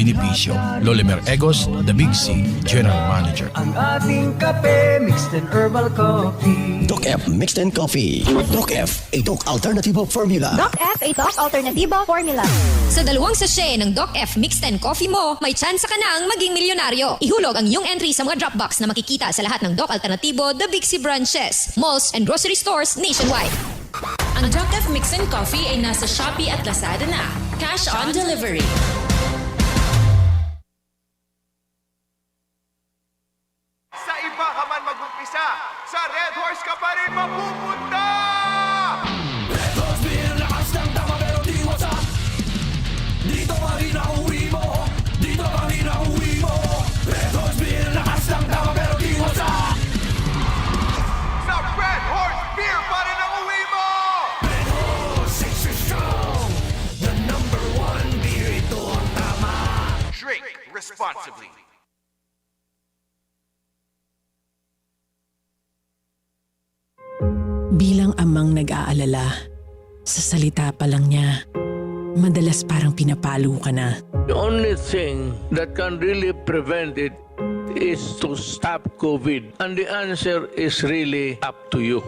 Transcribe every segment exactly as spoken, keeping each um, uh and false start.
Ni Bisyo, Lolimer Egos, The Big C, General Manager. Ang ating kape, mixed and herbal coffee. Doc F Mixed and Coffee. Doc F, a Doc Alternativo Formula. Doc F a Doc Alternativo Formula. Sa dalawang sachet ng Doc F Mixed and Coffee mo, may tsansa ka nang maging milyonaryo. Ihulog ang iyong entry sa mga drop box na makikita sa lahat ng Doc Alternativo, The Big C branches, malls, and grocery stores nationwide. Ang Doc F Mix and Coffee ay nasa Shopee at Lazada na. Cash on delivery. Sa iba ka man mag-umpisa, sa Red Horse ka pa rin mapupunta! Red Horse Beer, lakas ng tama pero di wasa. Dito pa rin ang uwi mo. Dito pa rin ang uwi mo. Red Horse Beer, lakas ng tama pero di wasa. Sa Red Horse Beer pa rin ang uwi mo. Red Horse, six strong. The number one beer, ito ang tama. Drink responsibly. Bilang amang nag-aalala, sa salita pa lang niya, madalas parang pinapalo ka na. The only thing that can really prevent it is to stop COVID. And the answer is really up to you.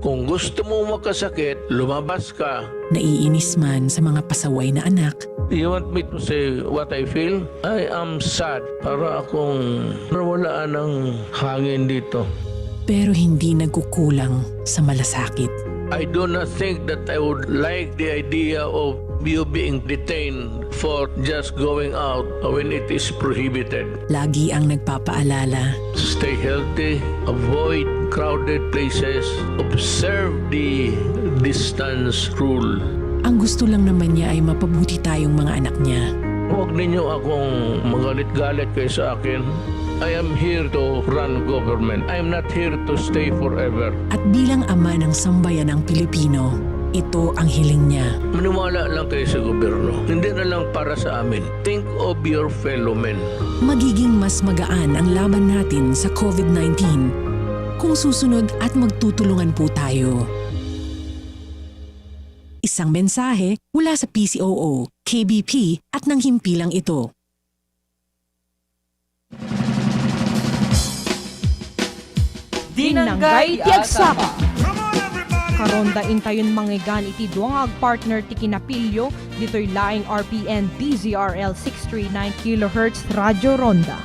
Kung gusto mo magkasakit, lumabas ka. Naiinis man sa mga pasaway na anak. You want me to say what I feel? I am sad para akong nawalaan ng hangin dito. Pero hindi nagkukulang sa malasakit. I do not think that I would like the idea of you being detained for just going out when it is prohibited. Lagi ang nagpapaalala. Stay healthy, avoid crowded places, observe the distance rule. Ang gusto lang naman niya ay mapabuti tayong mga anak niya. Huwag ninyo akong magalit-galit kayo sa akin. I am here to run government. I am not here to stay forever. At bilang ama ng sambayanang Pilipino, ito ang hiling niya. Maniwala lang kayo sa gobyerno. Hindi na lang para sa amin. Think of your fellow men. Magiging mas magaan ang laban natin sa COVID nineteen kung susunod at magtutulungan po tayo. Isang mensahe mula sa P C O O, K B P at ng himpilang ito. Dinanggay ti agsapa. Karonda intayon manglegan iti dua nga agpartner ti kinapilio ditoy laeng R P N D Z R L six three nine kilohertz Radio Ronda.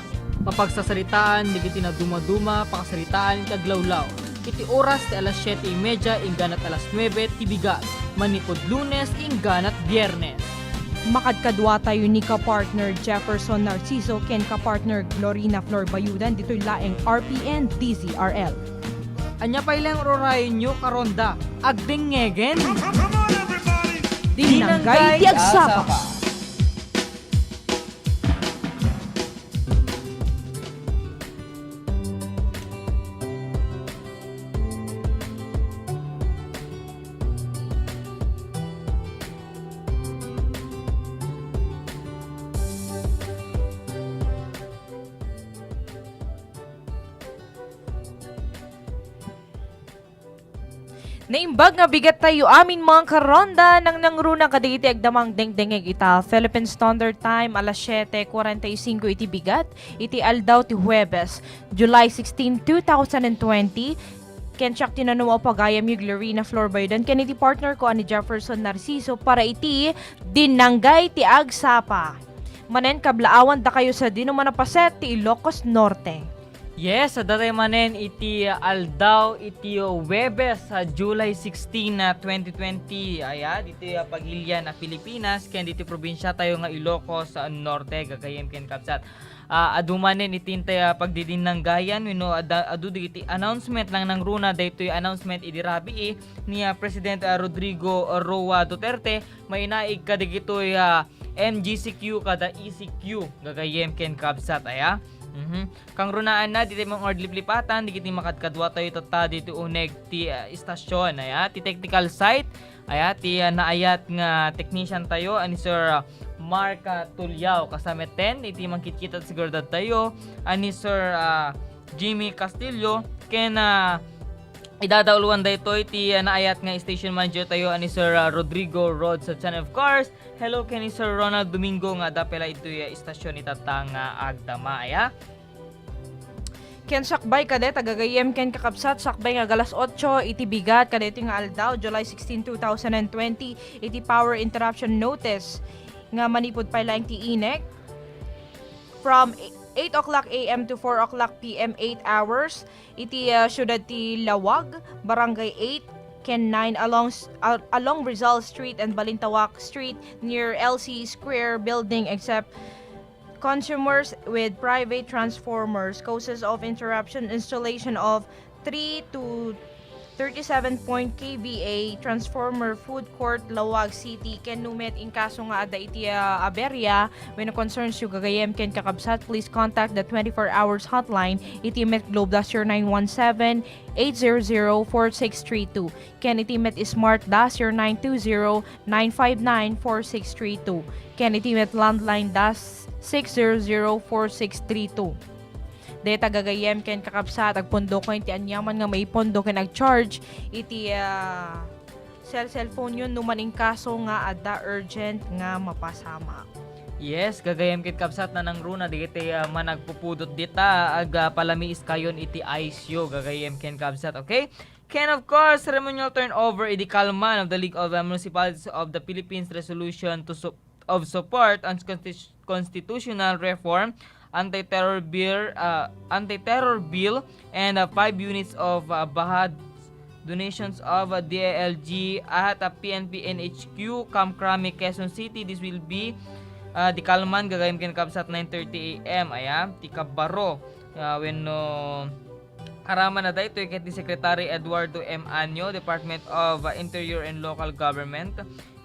Mapagsasaritaan dagiti nadumaduma, pakasaritaan iti aglawlaw. Iti oras ti alas siete y media ingganat alas nuebe ti bigat, manipud Lunes ingganat Biernes. Makadkaduatayo ni kapartner Jefferson Narciso ken kapartner Glorina Flor Bayudan ditoy laeng R P N D Z R L. Ania pay laeng urayonyo, Karonda? Agdengngegen! Dinanggay ti agsapa. Naimbag nga bigat tayo amin mga karonda nang nangruna kadagiti agdamang dengdengeg ita Philippine Standard Time alas siete cuarenta y cinco iti bigat iti aldaw ti Huwebes, July sixteen, two thousand and twenty. Ken siak ti nanuma a pagayamyo, Glorina Flor Bayudan, ken iti partner ko a ni Jefferson Narciso para iti Dinanggay ti Agsapa. Manen kablaawan dakayo sa dinuma a paset ti Ilocos Norte. Yes, adda tayo manen iti aldaw iti Huwebes, ah, July sixteen, ah, twenty twenty. Aya, ditoy, ah, pagilian a Pilipinas, ken ditoy probinsia tayo nga Ilocos, ah, Norte, gagayyem ken kabsat. Ah, adu manen iti intay, ah, pagdidinanggayan wenno adda, adu dagiti announcement lang nangruna daytoy announcement idi rabii ni, ah, President, ah, Rodrigo Roa Duterte, mainaig kadagitoy, ah, M G C Q kada E C Q, gagayyem ken kabsat, aya. Mhm. Kangrunaanna, ditoy mangordliplipatan dagiti makadkaduatayo tatta ditoy uneg ti, ah, istasyon, aya, ti technical site, aya, ti, ah, naayat nga technician tayo, a ni Sir, ah, Mark, ah, Tuliao, kasameten iti mangkitkita ti seguridad tayo, a ni Sir, ah, Jimmy Castillo, ken, ah, Idadauluan daytoy ti, ah, naayat nga station manager tayo, a ni Sir, ah, Rodrigo Rod Sanchan, of course. Hello ken ni Sir Ronald Domingo nga adda pay la itoy, ah, istasyon itatta nga agdama, aya. Ken sakbay kadi, tagagayem ken kakabsat, sakbay nga alas otso iti bigat kadaytoy nga aldaw, July sixteen, two thousand and twenty, iti power interruption notice nga manipud pay laeng ti INEC from eight o'clock A M to four o'clock P M, eight hours, iti, ah, siyudad ti Laoag, Barangay eight, ken nine along s-, al-, along Rizal Street and Balintawak Street near L C Square Building, except consumers with private transformers. Causes of interruption: installation of three to thirty-seven point K V A transformer, Food Court, Laoag City. Ken no met inkaso nga adda iti, ah, aberya wenno concerns yo gagayem ken kakabsat, please contact the twenty-four hours hotline iti Met Globe, dash zero nine one seven, eight zero zero, four six three two. Ken iti Met Smart, dash zero nine two zero, nine five nine, four six three two. Ken iti Met Landline, dash six zero zero, four six three two. Dayta gagayem ken kakabsat, agpundokon iti aniaman nga maipondo ken agcharge iti, ah, cell, cellphone yo no man inkaso nga adda urgent nga mapasamak. Yes, gagayem ken kabsat, nanangruna dagiti, ah, managpupudot dita, ag, ah, palamiiskayon iti ayos yo, gagayem ken kabsat, okay? Ken, of course, ceremonial turnover idi kalman of the League of, uh, Municipalities of the Philippines resolution to su-, of support on consti-, constitutional reform, anti-terror bill, uh, anti-terror bill, and, uh, five units of, uh, BAHAD, donations of, uh, D I L G at, uh, P N P N H Q Camp Crame, Quezon City. This will be, uh, di kalman gagayem ken kabsat nine thirty A M, aya, ti kabbaro, uh, wenno Aramana daytoy ket ni Secretary Eduardo M. Año, Department of, uh, Interior and Local Government,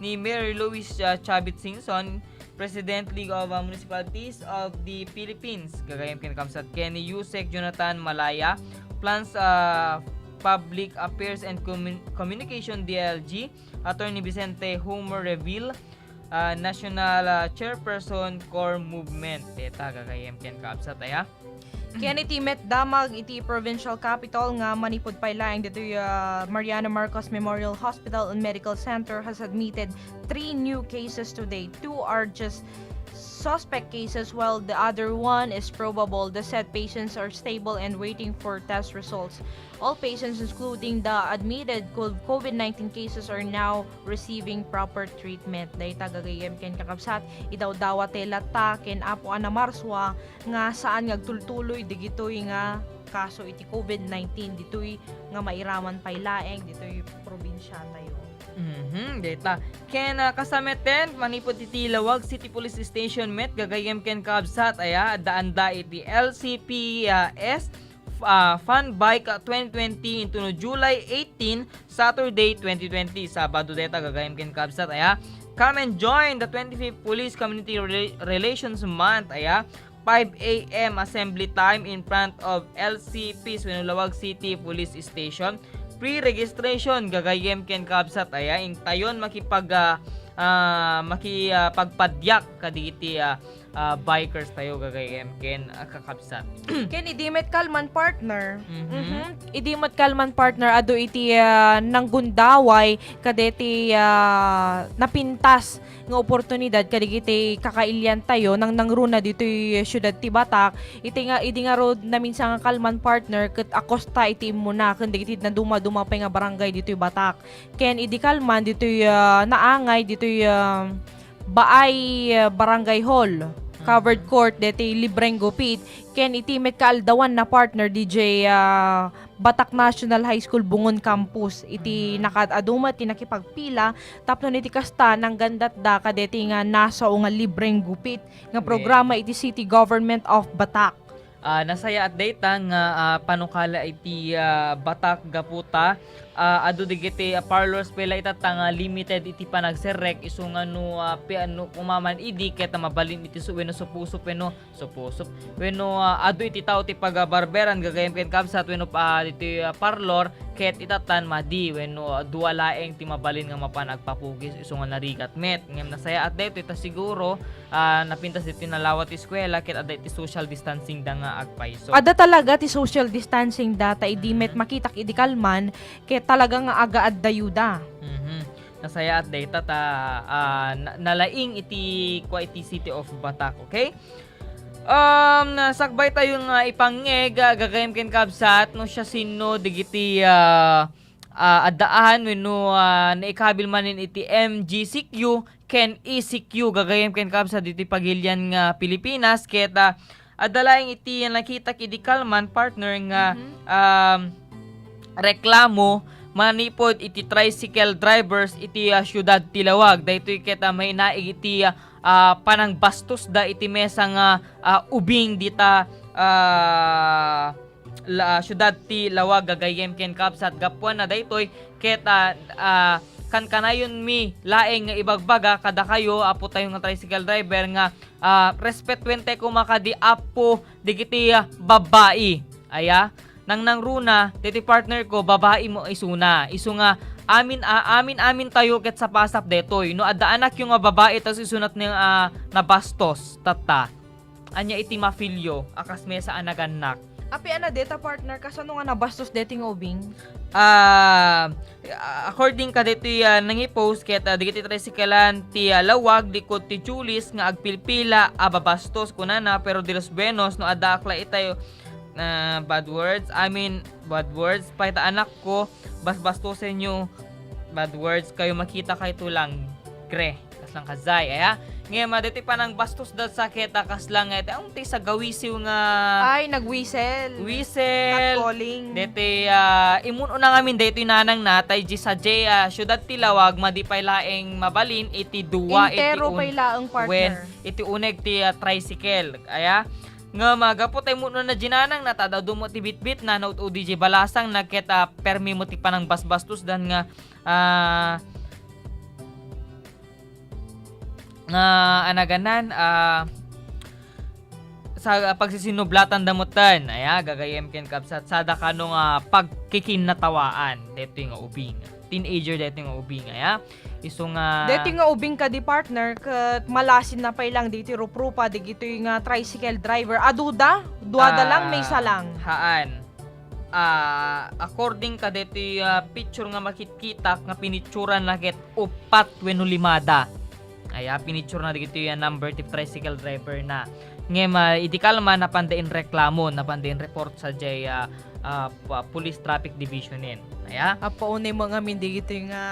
ni Mayor Luis, uh, Chavit Singson, President, League of, uh, Municipalities of the Philippines, gagayem ken kabsat, ken ni Usec Jonathan Malaya, Plans, uh, Public Affairs and Commun-, Communication, D I L G, Attorney Vicente Homer Reville, ah, National, ah, Chairperson, Core Movement. Dayta, gagayem ken kabsat, aya. Ken iti met damag iti provincial capital nga manipud pay laeng ditoy, ah, Mariano Marcos Memorial Hospital and Medical Center has admitted three new cases today. Two are just suspect cases, while the other one is probable. The said patients are stable and waiting for test results. All patients, including the admitted co-, COVID nineteen cases, are now receiving proper treatment. Dayta gagayem ken kakabsat, idawdawat ti latta ken Apo Ana Marsua nga saan nga agtultuloy digitoy nga kaso iti COVID nineteen ditoy nga mairaman pay laeng ditoy probinsiatayo. Mhm, dayta. Ken, ah, kasameten, manipud iti Laoag City Police Station met gagayem ken kabsat, aya, addaanda iti L C P S, ah, Fun Bike, ah, twenty twenty into no July eighteen, Saturday, twenty twenty, Sabado dayta, gagayem ken kabsat, aya. Come and join the twenty-fifth Police Community Rela-, Relations Month, aya. Five A M assembly time in front of L C Ps wenno Laoag City Police Station. Free registration, gagayem ken kabsat, aya. Intayon makipag-, ah, ah, maki-, ah, pagpadiak kadagiti, ah, ah, bikers tayo, gagayem ken, ah, kakabsat. Ken idi met kalman, partner. Mhm. Mhm. Idi met kalman, partner, adu iti, ah, nanggundaway kadeti, ah, napintas nga oportunidad kadagiti kakailian tayo, nang-, nangruna ditoy siudad ti Batak. Iti nga, idi ngarud naminsan nga kalman, partner, ket akosta iti immuna ken dagiti naduma-duma pay nga barangay ditoy Batak. Ken idi kalman ditoy, ah, naangay ditoy, ah, Baay, ah, Barangay Hall, covered court, deti libreng gupit. Ken iti met kaaldawan na, partner, D J, ah, Batak National High School Bungon Campus. Iti nakaad-adu met ti nakipagpila tapno iti kasta, nanggandatda kadeti nga nasao nga libreng gupit nga programa iti City Government of Batak. Ah, nasayaat dayta nga, ah, panukala iti, ah, Batak gapu ta ah, adu dagiti, ah, parlors pay la itatta nga limited iti panagserrek, isu nga no, ah, pi-, no umaman idi ket mabalin iti su-, wenno supusup wenno supusup wenno, ah, adu iti tao ti pagabarberan gagayem ken kabsat wenno, ah, iti, ah, parlor ket itattan madi wenno, ah, dua laeng ti mabalin nga mapan agpapugis isu nga narigat met. Ngem nasayaat daytoy ta siguro, ah, napintas ditoy nalawa ti eskuela ket adda iti social distancing da nga agpayso. Adda talaga ti social distancing da ta idi met Mm. makitak idi kalman ket talaga nga agaaddayo da. Mhm. Nasayaat dayta ta, ah, na-, nalaing iti kua iti City of Batak, okay? Um, sakbay tayo nga ipangngeg, ah, gagayem ken kabsat, no siasino dagiti, ah, ah, addaan wenno, ah, naikabil manen iti M G C Q ken E C Q gagayem ken kabsat ditoy pagilian nga Pilipinas ket, ah, adda laeng iti nakitak idi kalman, partner, nga, Mhm. um, reklamo manipud iti tricycle drivers iti, ah, siudad ti Laoag. Daytoy ket, ah, mainaig iti, ah, ah, panangbastos da iti mesa nga, ah, ubing dita, ah, la-, siudad ti Laoag gagayem ken kabsat. Gapuan na daytoy ket, ah, ah, kankanayonmi laeng nga ibagbaga kadakayo, apo tayo nga tricycle driver, nga, ah, respetuentayo koma kadi apo dagiti, ah, babbai. Aya, nangnangruna, daytoy partner ko, babai mo isuna. Isu nga, amin, ah, amin, amin tayo ket sapasap daytoy. No adda anakyo nga babai, tas isunat ni, ah, nabastos, tatta. Ania iti mafilyo a kas mesa a nagannak? Apian a deta, partner, kasano nga nabastos deti nga ubing? Ah, according kadaytoy, ah, nangipost ket, ah, dagiti tricyclean ti, ah, Laoag likud ti Julis nga agpilpila a babastos kunana, pero de los buenos no adda akla itayo, ah, bad words, I mean, bad words, pay ta anakko, basbastosenyo, bad words, kayo makita kayto lang, gre. Kaslang kazay, aya. Ngem, ah, deti panangbastos da sa ket, ah, kaslang, eh, ti, ang ti sagawisiw nga Ay, nag-whistle. Whistle. Catcalling. Deti, ah, imun-una ngamin deti nanang natay di sa J, ah, siudad ti Laoag, madi pay laeng mabalin iti dua, Entero iti un-, pay laeng, partner. Wen, iti uneg ti, ah, tricycle. Aya. Ngem, ah, gapu tay imun-una di nanang nata, daw dumo ti bitbit na, no, o di di balasang na ket, ah, permi mo ti panangbasbastos dan nga, ah, nga anaganan, ah, sa pagsisinublatanda metten, aya, gagayem ken kabsat, sada kano nga pagkikinnatawaan, detoy nga ubing. Teenager detoy nga ubing, aya. Isu nga Detoy nga ubing kadi, partner, ket malasin na pay lang ditoy ruprupa, digitoy nga tricycle driver. Aduda, duada lang, Ah, maysa lang. Haan. Ah, according kadetoy, ah, picture nga makitkitak nga pinicturan na ket upat wenno limada. Ay, ah, pinicture na dagitoy, ah, number ti tricycle driver na. Ngem, ah, idi kalma, napanda in reklamo, napanda in report sa jay, ah, ah, pa-, Police Traffic Division in. Aya? Apo, unay mo ngamin dagitoy nga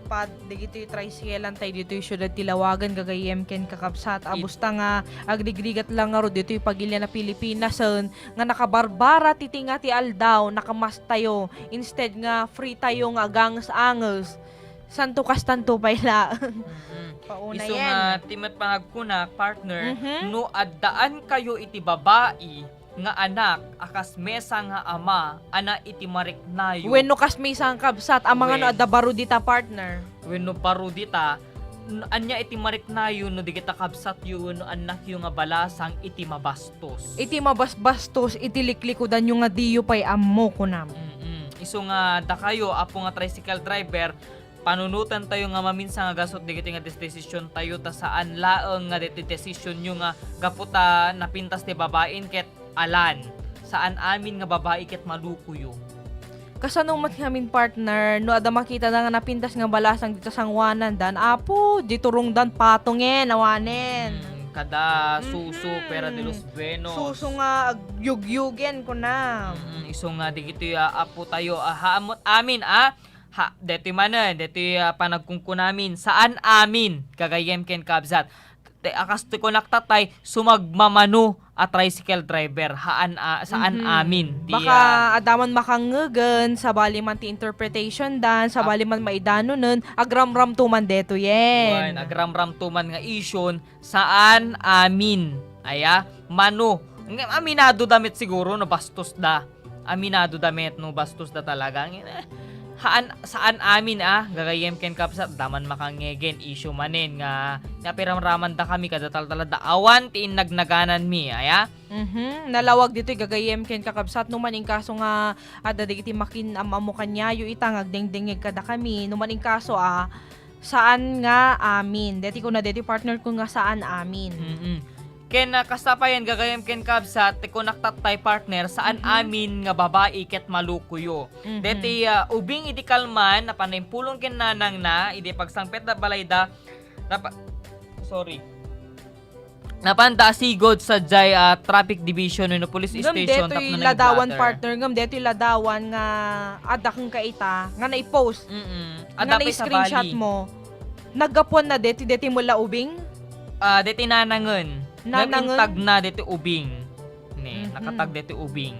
pad-, dagitoy tricycle-an tayo ditoy siudad ti Lawagan, gagayyem ken kakabsat. It- Abus ta nga agrigrigat lang nga ro ditoy pagilian a Pilipinas, en, nga nakabarbara ti tinga ti aldaw, nakamas tayo. Instead nga free tayo nga aganges-anges, santo kastanto pay laeng. Mm-mm. Pauna Isu yan. Nga ti met pangagkunak, partner, Mhm. no addaan kayo iti babai nga anak a kas mesa nga ama, ana iti mariknayo. Wenno kas mesa nga kabsat, amangan no Wen. Adda baro dita, partner. Wenno baro dita, n-, ania iti mariknayo no digita kabsatyo wenno annakyo nga balasang iti mabastos? Iti mabasbastos, iti liklikudanyo nga diyo pay ammo, kunam. Mm-mm. Isu nga dakayo, apo nga tricycle driver, panunoten tayo nga maminsan nga gasut digiti nga des-, desisyon tayo, ta saan laeng nga deti desisyon nyo nga gapu ta napintas ti babain ket alan. Saan amin nga babai ket malukoyo. Kasano met ngamin, partner, no adda makita da nga napintas nga balasang dita sanguanan dan, apo, di turong dan patongen, awanen. Mm, kada suso, Mhm. Pera de los buenos. Suso nga agyugyugen, kuna. Mm, isu nga digitoy, ah, apo tayo, ah, haamot amin, ah. Ha, detoy manen, detoy, ah, panagkunkunamin, saan amin, gagayyem ken kabsat. Te, a kas ti kunak tatay, sumagmamano a tricycle driver, haan a, saan Mhm. Amin. Ti, Baka ah, adaman makangngegen, sabali man ti interpretation dan, sabali Ap- man maidanonen, agramramto man detoyen. Wen, agramramto man nga isyun, saan amin. Aya, mano. Ngem aminado da met siguro no bastos da. Aminado da met no bastos da talaga. Ngem, eh, Haan, saan amin a, gagayyem ken kabsat, adda man makangngegen, issue manen nga napiramraman dakami kada taltalada. Awan ti innagnagananmi, aya? Mhm. Nalawag ditoy gagayyem ken kakabsat, no man inkaso nga adda dagiti makin-am-ammo kaniayo ita nga agdengdengngeg kadakami, no man inkaso a, saan nga amin. Deti kuna deti partner ko nga saan amin. Mm-mm. Ken, ah, kasta payen gagayyem ken kabsat, ti kunak tattay partner, saan Mhm. amin nga babai ket malukoyo. Mhm. Deti, ah, ubing idi kalman, napan naimpulong ken nanangna, idi pagsangpetda balayda, napa-, sorry. Napanda a sigud sadiay, ah, traffic division wenno police Ngem station detoy tapno ladawan, nag-blotter. Partner, ngem detoy ladawan nga adda kenka ita, nga naipost, Mm-mm. nga Adda pay sa nai-screenshot bali. Mo. Naggapuan na deti, deti met la ubing? Ah, deti nanangen. Ngem Nanangen? Intag na deti ubing. Ne, Mhm. Nakatag deti ubing.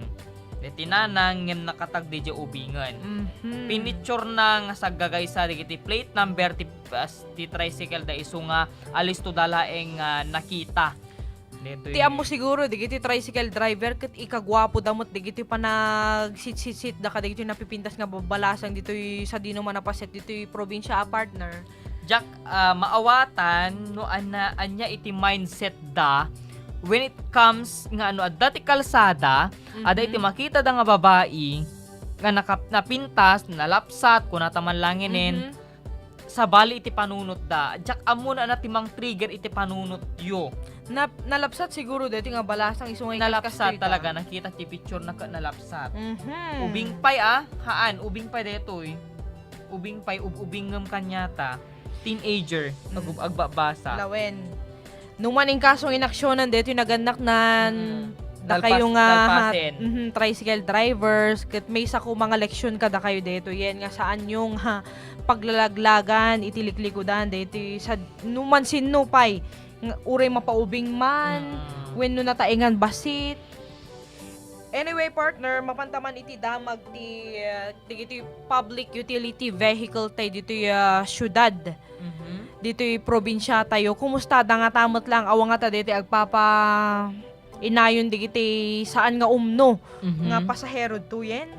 Deti nanang ngem nakatag deti ubingen. Mhm. Pinicture na nga saggagaysa dagiti plate number ti, ah, ti tricycle da isu nga alisto da laeng, ah, nakita. Detoy Ti ammo siguro, dagiti tricycle driver ket ikaguapo da met dagiti panagsitsitsit da kadagitoy napipintas nga babalasang ditoy sadino man a paset ditoy probinsia a partner. Jack, ah, maawatan no anna-, ania iti mindset da when it comes nga ano, adda ti kalsada, Mhm. Ada iti makita da nga babai nga nakap-, napintas, nalapsat, kunata man langinen, Mhm. Sabali iti panunotda. Diak ammo no ania ti mang-trigger iti panunotyo. Nap-, nalapsat siguro deti nga balasang isu nga Nalapsat talaga, nakita ti picture na ka-, nalapsat. Mhm. Ubing pay, ah, haan, ubing pay detoy. Ubing pay, ub-, ubing ngem kaniata. Teenager, Mm. agub-, agbabasa. Lawen. No man inkaso inaksionan detoy nagannak nan Mm. dakayo Nalpas-, nga nalpasen. Mhm, tricycle drivers, ket maysa ko mga leksyon kadakayo detoy, yen nga saanyo nga paglalaglagan iti liklikudan detoy sad-, no man sinno pay, nga uray mapaubing man, Mm. wenno nataengan bassit. Anyway, partner, mapanta man iti damag ti, ah, dagiti public utility vehicle tay ditoy, ah, siudad, Mhm. ditoy probinsia tayo. Kumusta da nga ta met lang, awan nga ta deti agpapa-, inayon dagiti saan nga umno Mhm. nga pasahero ditoyen?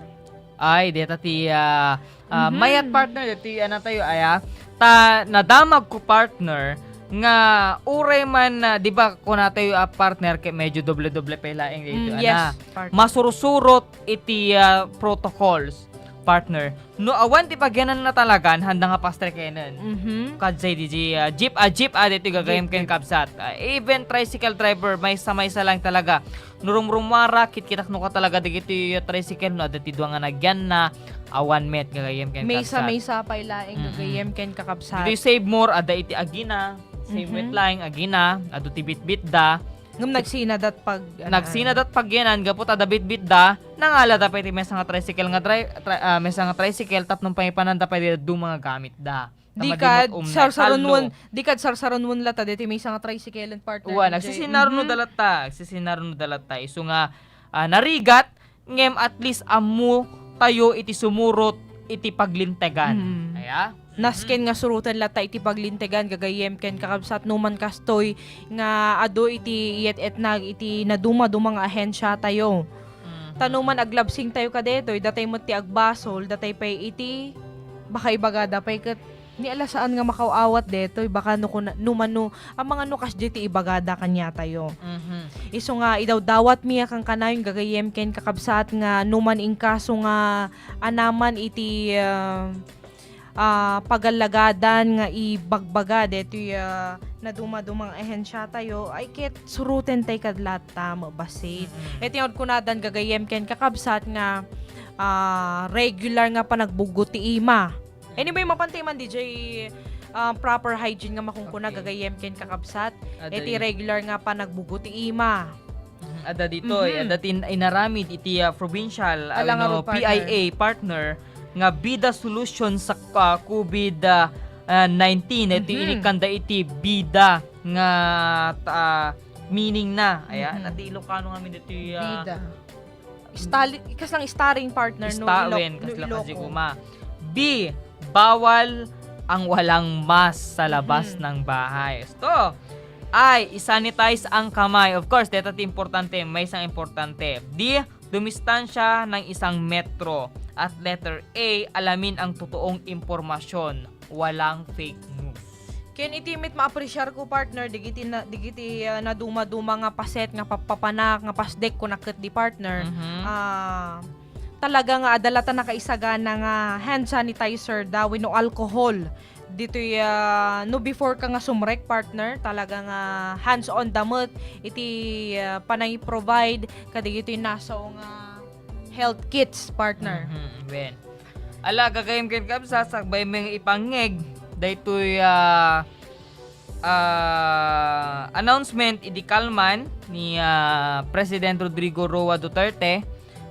Ay, deta ti, ah, ah, Mhm. mayat, partner, deti, ana tayo, aya, ta nadamag ko, partner, nga uray man, ah, di ba, kuna tayo, ah, partner, kay medyo doble-doble pay laeng dito, Mm, yes, ana. Partner. Masursurot iti, ah, protocols, partner. No awan ti pagyananna talaga, handa nga pastrekenen. Mhm. Kajay di, di, ah, jeep, ah, jeep, ah, dito gagayem Jeep, ken jeep. Kabsat. Ah, even tricycle driver, maysa-maysa lang talaga. No rumrumara, kitkitak no ka talaga dagiti tricycle, no adda ti dua nga nagyanna, awan met gagayem ken Maysa, kabsat. Maysa pay laeng Mm-mm. gagayem ken kakabsat. Ditoy Save More, adda iti agina, Save Mhm. Wetline, agina, adu ti bitbitda. Ngem nagsinadat pag-, ano, Nagsinadat pagyanan, gapu ta adda bitbitda, nangalada pay ti maysa nga tricycle nga dri-, tri-, ah, maysa nga tricycle tapno pangipananda pay duma nga gamitda. Ta Di madi kad met umnay. Sarsaronwen, Tallo. Di kad sarsaronwen latta deti maysa nga tricycle, partner Ua, D J. Nagsisinarno Mhm. da latta, nagsisinarno da latta. Isu nga, ah, narigat, ngem at least ammo tayo iti sumurot iti paglintegan. Mm. Aya? Nasken Mhm. nga suroten latta iti paglintegan, gagayem ken kakabsat, no man kastoy nga adu iti iyet-etnag iti naduma-duma nga ahensya tayo. Mhm. Ta no man aglabsing tayo kadetoy, datay met ti agbasol, datay pay iti baka ibagada pay ket ni ala saan nga makaaw-awat detoy, baka no kuna-, no mano, amangan no kasdiay ti ibagada kaniatayo. Mhm. Isu nga idawdawatmi a kankanayon gagayem ken kakabsat nga no man inkaso nga anaman iti, ah, ah, pagallagadan nga ibagbaga detoy, ah, naduma-dumang ahensiatayo, ay ket surotentay kad latta, mabassit. Mhm. Iti nga kunadan gagayem ken kakabsat nga, ah, regular nga panagbuggo ti ima. Anyway, mapantay man, D J, ah, proper hygiene nga makunkuna Okay. gagayem ken kakabsat. Adda Iti di- regular nga panagbuggo ti ima. Mhm, adda ditoy, Mhm. adda tin inaramid iti, ah, provincial, ah, Ala nga wenno rod, partner. P I A partner nga bida solution sa, ah, COVID, ah, ah, nineteen. Iti Mhm. inikanda iti bida nga, ah, meaning na. Aya, Mhm. nati Ilocano nga min iti, ah, Bida. Stali-, kaslang starring partner no Ista-, Ilo-, wen, no kasla Iloco. Kasi kuma. B, bawal ang walang mask sa labas Mhm. ng bahay. Ito. I, isanitize ang kamay. Of course, deta ti importante, maysa nga importante. D, dumistansya ng isang metro. At letter A, alamin ang totoong impormasyon, walang fake news. Ken iti met maapresiar ko, partner, digiti na, digiti, ah, naduma-duma nga paset nga papapanak nga pasdek ko naket di, partner. Mhm. Ah, talaga nga adda latta nakaisagana nga hand sanitizer da wenno alcohol. Ditoy, ah, no before ka nga sumrek, partner, talaga nga hands-on da met iti, ah, panangi-provide kadigitoy nasao nga health kits, partner. Mhm, wen. Ala, gagayyem ken kabsat, sakbay met nga ipangngeg daytoy, ah, ah, announcement idi kalman ni, ah, President Rodrigo Roa Duterte.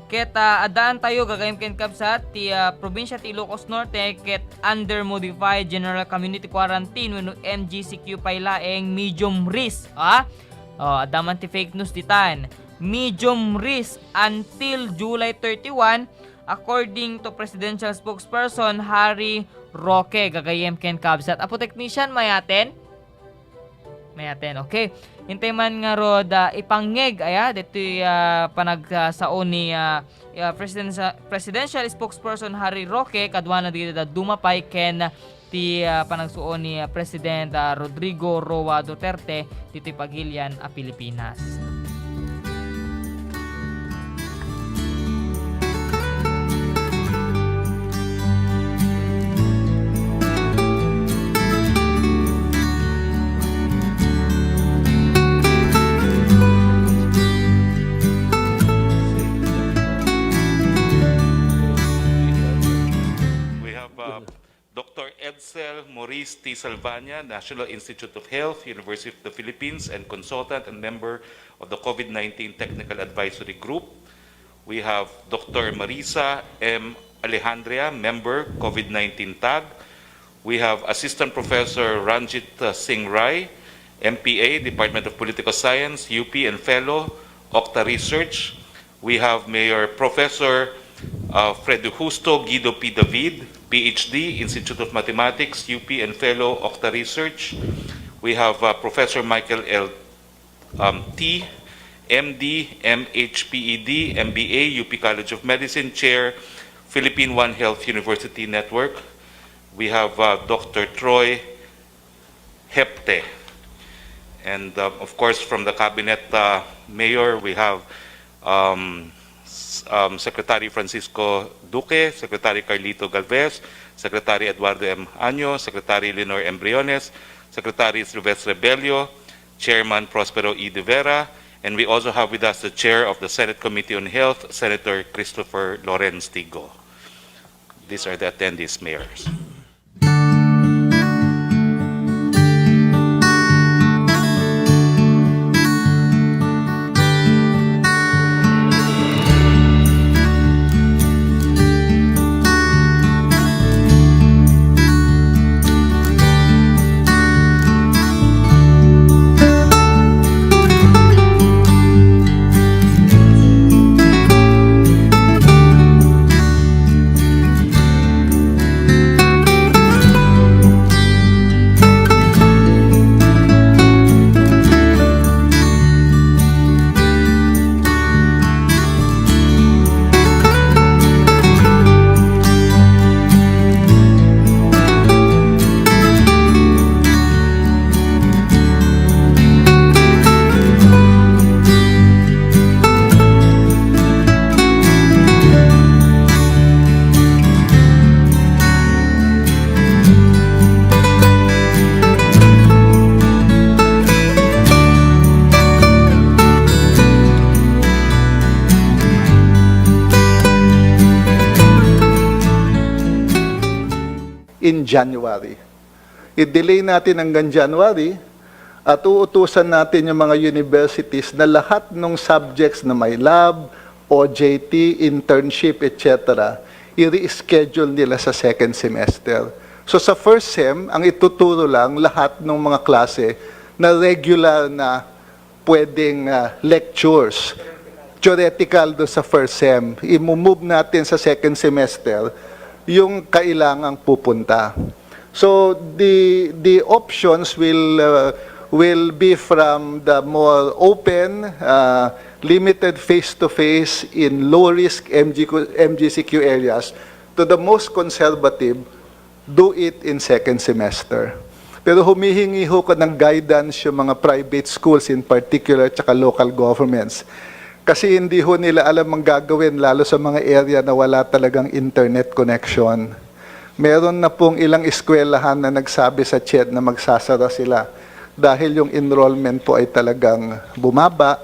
Ket, ah, addaantayo, gagayyem ken kabsat, ti, ah, probinsia ti Ilocos Norte ket under modified general community quarantine wenno M G C Q pay laeng, medium risk, ah? Oh, adda man ti fake news ditan. Medium risk until July thirty-one, according to Presidential Spokesperson Harry Roque, gagayyem ken kabsat. Apo technician, mayaten? Mayaten, okay. Intay man ngarud, ah, ipangngeg, aya, ditoy, ah, panagsao ni, ah, ah, Presidensya-, Presidential Spokesperson Harry Roque, kaduana dagiti dadduma pay ken ti, ah, panagsao ni, ah, President, ah, Rodrigo Roa Duterte ditoy pagilian a Pilipinas. We have, uh, Doctor Edsel Maurice T. Salvania, National Institute of Health, University of the Philippines, and consultant and member of the COVID nineteen Technical Advisory Group. We have Doctor Marisa M. Alejandria, member, COVID nineteen TAG. We have Assistant Professor Ranjit, uh, Singh Rai, M P A, Department of Political Science, U P, and fellow, Octa Research. We have Mayor Professor, uh, Fred Justo Guido P. David, P H D, Institute of Mathematics, U P, and fellow, Octa Research. We have, uh, Professor Michael L., um, T., M D, M H P E D, M B A, U P College of Medicine, Chair, Philippine One Health University Network. We have, uh, Doctor Troy Hepte. And, um, of course, from the cabinet, uh, Mayor, we have, um, s-, um, Secretary Francisco Duque, Secretary Carlito Galvez, Secretary Eduardo M. Año, Secretary Lenore M. Briones, Secretary Silvestre Bello, Chairman Prospero E. De Vera, and we also have with us the Chair of the Senate Committee on Health, Senator Christopher Lorenz Tigo. These are the attendees, Mayors. In January. I-delay natin hanggang January at uutusan natin yung mga universities na lahat ng subjects na may lab, O J T, internship, et cetera, i-reschedule nila sa second semester. So sa first sem, ang ituturo lang lahat ng mga klase na regular na pwedeng, ah, lectures, theoretical do sa first sem, i-move natin sa second semester yung kailangang pupunta. So, the, the options will, uh, will be from the more open, uh, limited face-to-face in low-risk M G Q, M G C Q areas to the most conservative, do it in second semester. Pero humihingi ho ko ng guidance yung mga private schools in particular, tsaka local governments. Kasi hindi ho nila alam ang gagawin, lalo sa mga area na wala talagang internet connection. Meron na pong ilang eskwelahan na nagsabi sa CHED na magsasara sila dahil yung enrollment po ay talagang bumaba,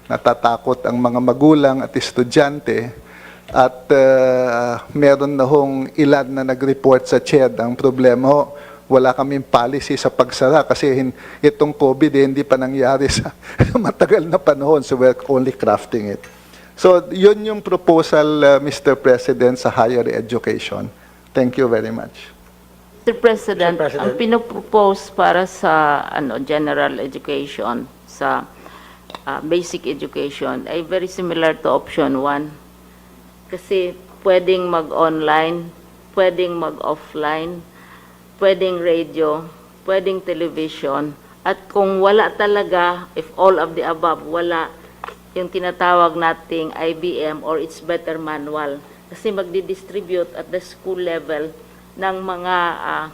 natatakot ang mga magulang at estudyante, at, uh, meron na hong ilan na nag-report sa CHED. Ang problema ho, wala kaming policy sa pagsara kasi hin-, itong COVID, eh, hindi pa nangyari sa matagal na panahon, so we're only crafting it. So, yun yung proposal, uh, Mister President, sa higher education. Thank you very much. Mister President, Mister President. Ang pinopropose para sa ano, general education, sa ah, basic education, ay very similar to option one. Kasi pwedeng mag-online, pwedeng mag-offline, pwedeng radio, pwedeng television, at kung wala talaga, if all of the above, wala, yung tinatawag nating I B M or It's Better Manual. Kasi magdi-distribute at the school level ng mga ah,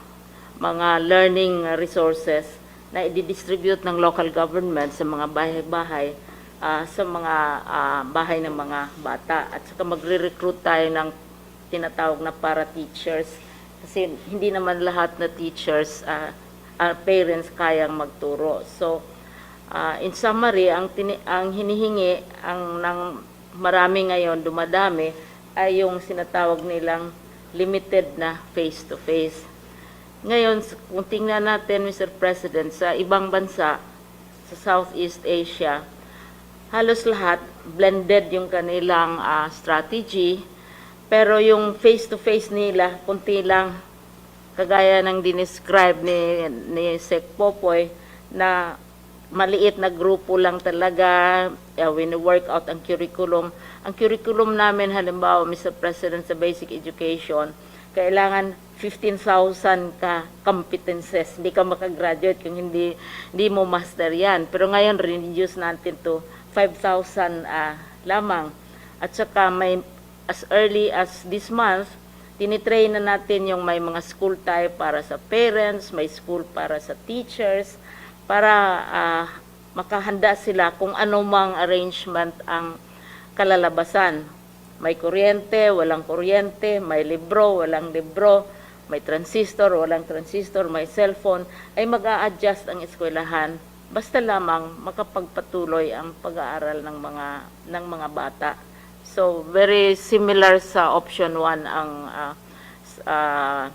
mga learning resources na i-distribute ng local government sa mga bahay-bahay, ah, sa mga ah, bahay ng mga bata, at saka magre-recruit tayo ng tinatawag na para teachers, kasi hindi naman lahat na teachers, ah, ah, parents kayang magturo. So, ah, in summary, ang tini- ang hinihingi ang ng marami ngayon, dumadami, ay yung sinatawag nilang limited na face-to-face. Ngayon, s- kung tingnan natin, Mister President, sa ibang bansa, sa Southeast Asia, halos lahat blended yung kanilang ah, strategy, pero yung face-to-face nila, kunti lang, kagaya ng dinescribe ni, ni Sec Popoy, na maliit na grupo lang talaga, uh, wini-work out ang curriculum. Ang curriculum namin, halimbawa, Mister President, sa basic education, kailangan fifteen thousand ka competences. Hindi ka makagraduate kung hindi, hindi mo master yan. Pero ngayon, reduce natin to five thousand ah, lamang. At saka may, as early as this month, tinitrain na natin yung may mga school tayo para sa parents, may school para sa teachers, para ah, makahanda sila kung anumang arrangement ang kalalabasan. May kuryente, walang kuryente, may libro, walang libro, may transistor, walang transistor, may cellphone, ay mag-a-adjust ang eskwelahan. Basta lamang makapagpatuloy ang pag-aaral ng mga ng mga bata. So, very similar sa option one ang ah, s- ah,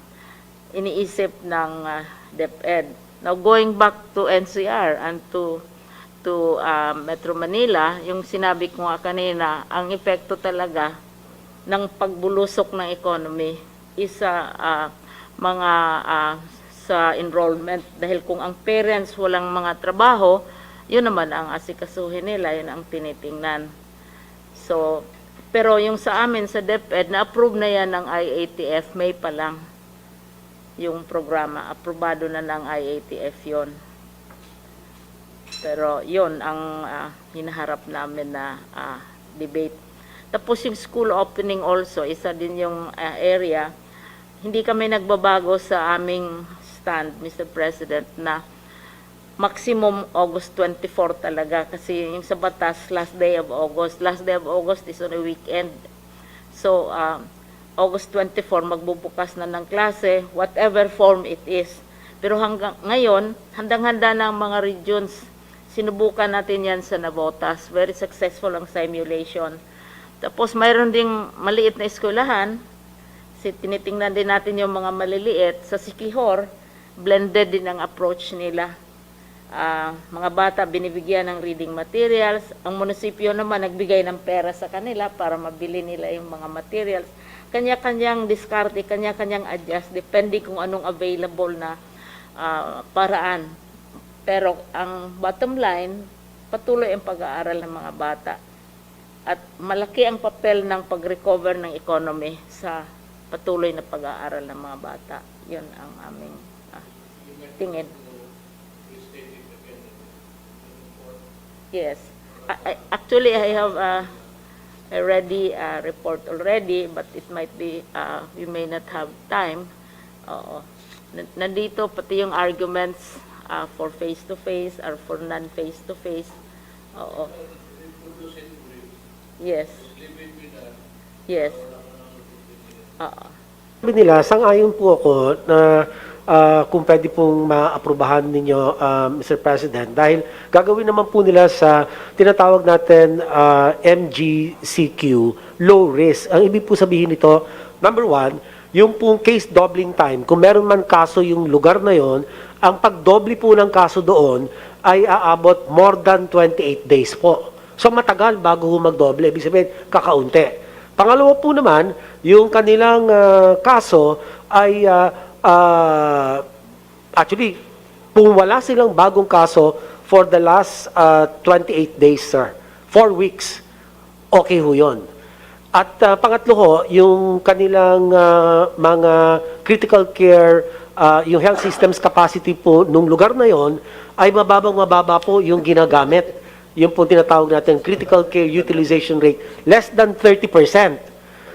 iniisip ng ah, DepEd. Now, going back to N C R and to to ah, Metro Manila, yung sinabi ko nga kanina, ang epekto talaga ng pagbulusok ng economy is sa ah, mga ah, sa enrollment, dahil kung ang parents walang mga trabaho, yun naman ang asikasuhin nila, yun ang tinitingnan. So, pero yung sa amin sa DepEd, na-approve na yan ng I A T F, May pa lang yung programa, aprobado na ng I A T F yon. Pero yon ang ah, hinaharap namin na ah, debate. Tapos yung school opening also, isa din yung ah, area. Hindi kami nagbabago sa aming stand, Mister President, na maximum August twenty-four talaga, kasi yung sa batas, last day of August. Last day of August is on a weekend. So, ah, August twenty-four, magbubukas na ng klase, whatever form it is. Pero hanggang ngayon, handang-handa na ang mga regions. Sinubukan natin yan sa Navotas. Very successful ang simulation. Tapos, mayroon ding maliit na eskwelahan. Si, tinitingnan din natin yung mga maliliit. Sa Siquijor, blended din ang approach nila. Ah, mga bata binibigyan ng reading materials. Ang munisipyo naman nagbigay ng pera sa kanila para mabili nila yung mga materials. Kanya-kanyang diskarte, kanya-kanyang adjust, depende kung anong available na ah, paraan. Pero ang bottom line, patuloy ang pag-aaral ng mga bata. At malaki ang papel ng pag-recover ng economy sa patuloy na pag-aaral ng mga bata. Yun ang aming ah, tingin. Yes. I, I, actually, I have, uh, a ready, uh, report already, but it might be, uh, we may not have time. Oo. N-, nandito pati yung arguments, uh, for face-to-face or for non-face-to-face. Oo. Yes. Yes. Oo. Sabi nila, sang-ayon po ako na, ah, kung pwede pong maaprubahan ninyo, ah, Mister President, dahil gagawin naman po nila sa tinatawag natin, ah, M G C Q, low risk. Ang ibig po sabihin nito, number one, yung pong case doubling time, kung meron man kaso yung lugar na yon, ang pagdoble po ng kaso doon ay aabot more than twenty-eight days po. So matagal bago ho magdoble, ibig sabihin, kakaunti. Pangalawa po naman, yung kanilang, ah, kaso ay, ah, ah, actually, kung wala silang bagong kaso for the last, ah, twenty-eight days, sir, four weeks, okay ho yun. At, ah, pangatlo ho, yung kanilang, ah, mga critical care, ah, yung health systems capacity po nung lugar na yon ay mababang mababa po yung ginagamit. Yung pong tinatawag natin critical care utilization rate, less than thirty percent.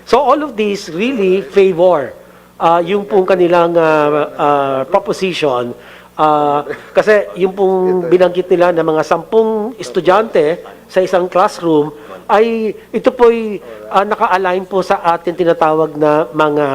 So all of these really favor, ah, yung pong kanilang, ah, ah, proposition. Ah, kasi yung pong binanggit nila na mga sampung estudyante sa isang classroom ay ito po'y, ah, naka-align po sa ating tinatawag na mga,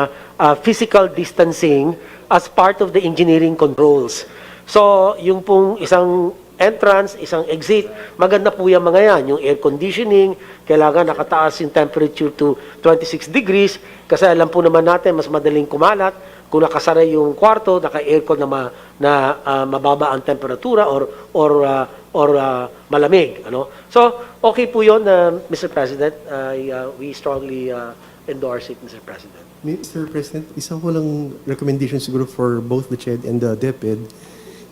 ah, physical distancing as part of the engineering controls. So, yung pong isang entrance, isang exit, maganda po yung mga yan. Yung air conditioning, kailangan nakataas yung temperature to twenty-six degrees, kasi alam po naman natin, mas madaling kumalat kung nakasara yung kwarto, naka-aircon na, ma- na, ah, mababa ang temperatura or, or, ah, or, ah, malamig. Ano? So, okay po yun, ah, Mister President. I, ah, we strongly, ah, endorse it, Mister President. Mister President, isa ko lang recommendation siguro for both the CHED and the DepEd.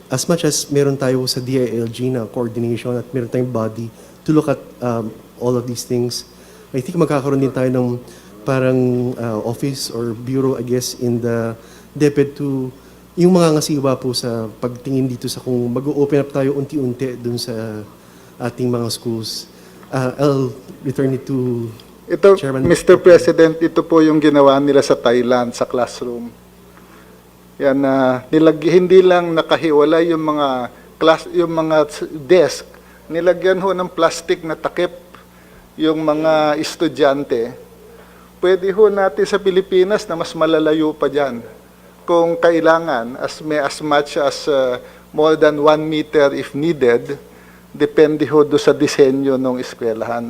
As much as meron tayo sa D I L G na coordination at meron tayong body to look at, um, all of these things, I think magkakaroon din tayo ng parang, uh, office or bureau, I guess, in the DepEd to yung mga ngasiwa po sa pagtingin dito sa kung mag-open up tayo unti-unti dun sa ating mga schools. Uh, I'll return it to Ito, Chairman. Mister President, ito po yung ginawa nila sa Thailand, sa classroom. Yan, ah, nilag-, hindi lang nakahiwalay yung mga class, yung mga s-, desk, nilagyan ho ng plastic na takip yung mga estudyante. Pwede ho natin sa Pilipinas na mas malalayo pa dyan. Kung kailangan, as may, as much as, ah, more than one meter if needed, depende ho do sa disenyo ng eskwelahan.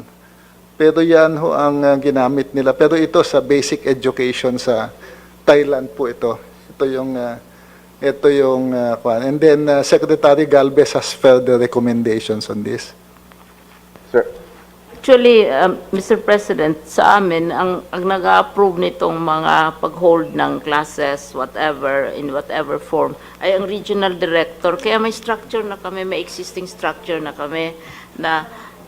Pero yan ho ang, ah, ginamit nila. Pero ito sa basic education sa Thailand po ito. Ito yung, ah, ito yung, ah, kwan. And then, ah, Secretary Galvez has further recommendations on this. Sir. Actually, um, Mister President, sa amin, ang, ang nag-a-approve nitong mga pag-hold ng classes, whatever, in whatever form, ay ang regional director. Kaya may structure na kami, may existing structure na kami na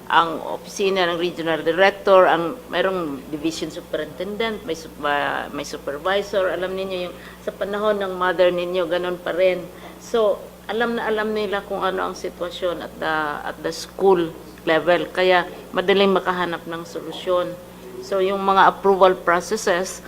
ang opisina ng regional director, ang mayroong division superintendent, may sup-, ah, may supervisor. Alam ninyo yung sa panahon ng mother ninyo, ganun pa rin. So, alam na alam nila kung ano ang sitwasyon at the, at the school level. Kaya madaling makahanap ng solusyon. So, yung mga approval processes,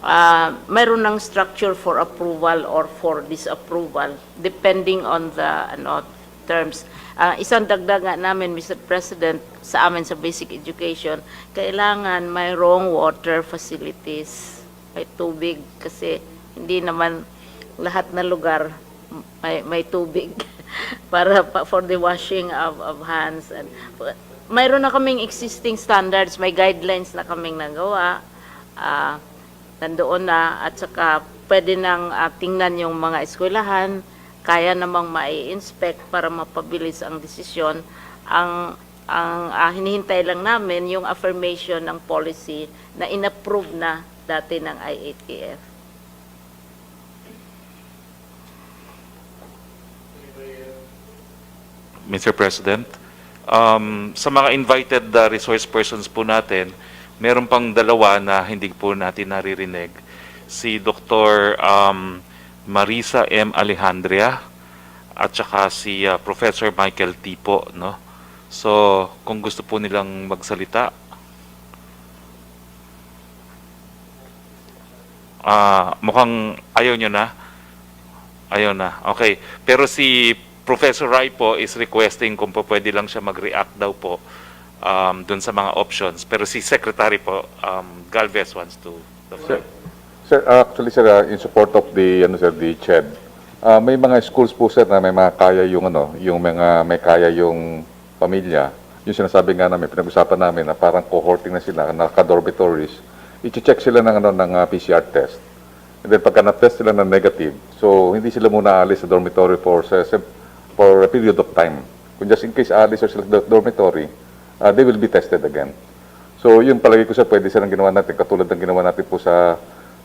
ah, mayroon ng structure for approval or for disapproval, depending on the, ano, terms. Ah, isang dagdag nga namin, Mister President, sa amin sa basic education, kailangan mayroong water facilities. May tubig kasi hindi naman lahat na lugar may, may tubig para pa, for the washing of, of hands. And mayroon na kaming existing standards, may guidelines na kaming nagawa. Ah, nandoon na at saka pwede nang, ah, tingnan yung mga eskwelahan, kaya namang mai-inspect para mapabilis ang desisyon. Ang, ang, ah, hinihintay lang namin yung affirmation ng policy na inapprove na dati ng I A T F. Mister President, um, sa mga invited, uh, resource persons po natin, meron pang dalawa na hindi po natin naririnig. Si Doktor, um, Marisa M. Alejandria at saka si, uh, Professor Michael Tipo, no? So, kung gusto po nilang magsalita, ah, mukhang ayaw nyo na. Ayaw na. Okay. Pero si Professor Rai po is requesting kung po pwede lang siya mag-react daw po, um, dun sa mga options. Pero si Secretary po, um, Galvez wants to the floor. Sir, sir, actually, sir, ah, in support of the, ano, sir, the CHED, ah, may mga schools po, sir, na may mga kaya yung, ano, yung mga may kaya yung pamilya. Yung sinasabi nga namin, pinag-usapan namin na parang cohorting na sila, naka-dormitories, i-check sila ng, ano, ng, ah, P C R test. And then pagka na-test sila na negative, so hindi sila muna aalis sa dormitory for, sa, sa- for a period of time. Kung just in case aalis sila sa do- dormitory, ah, they will be tested again. So yung palagay ko, sir, pwede silang ginawa natin, katulad ng ginawa natin po sa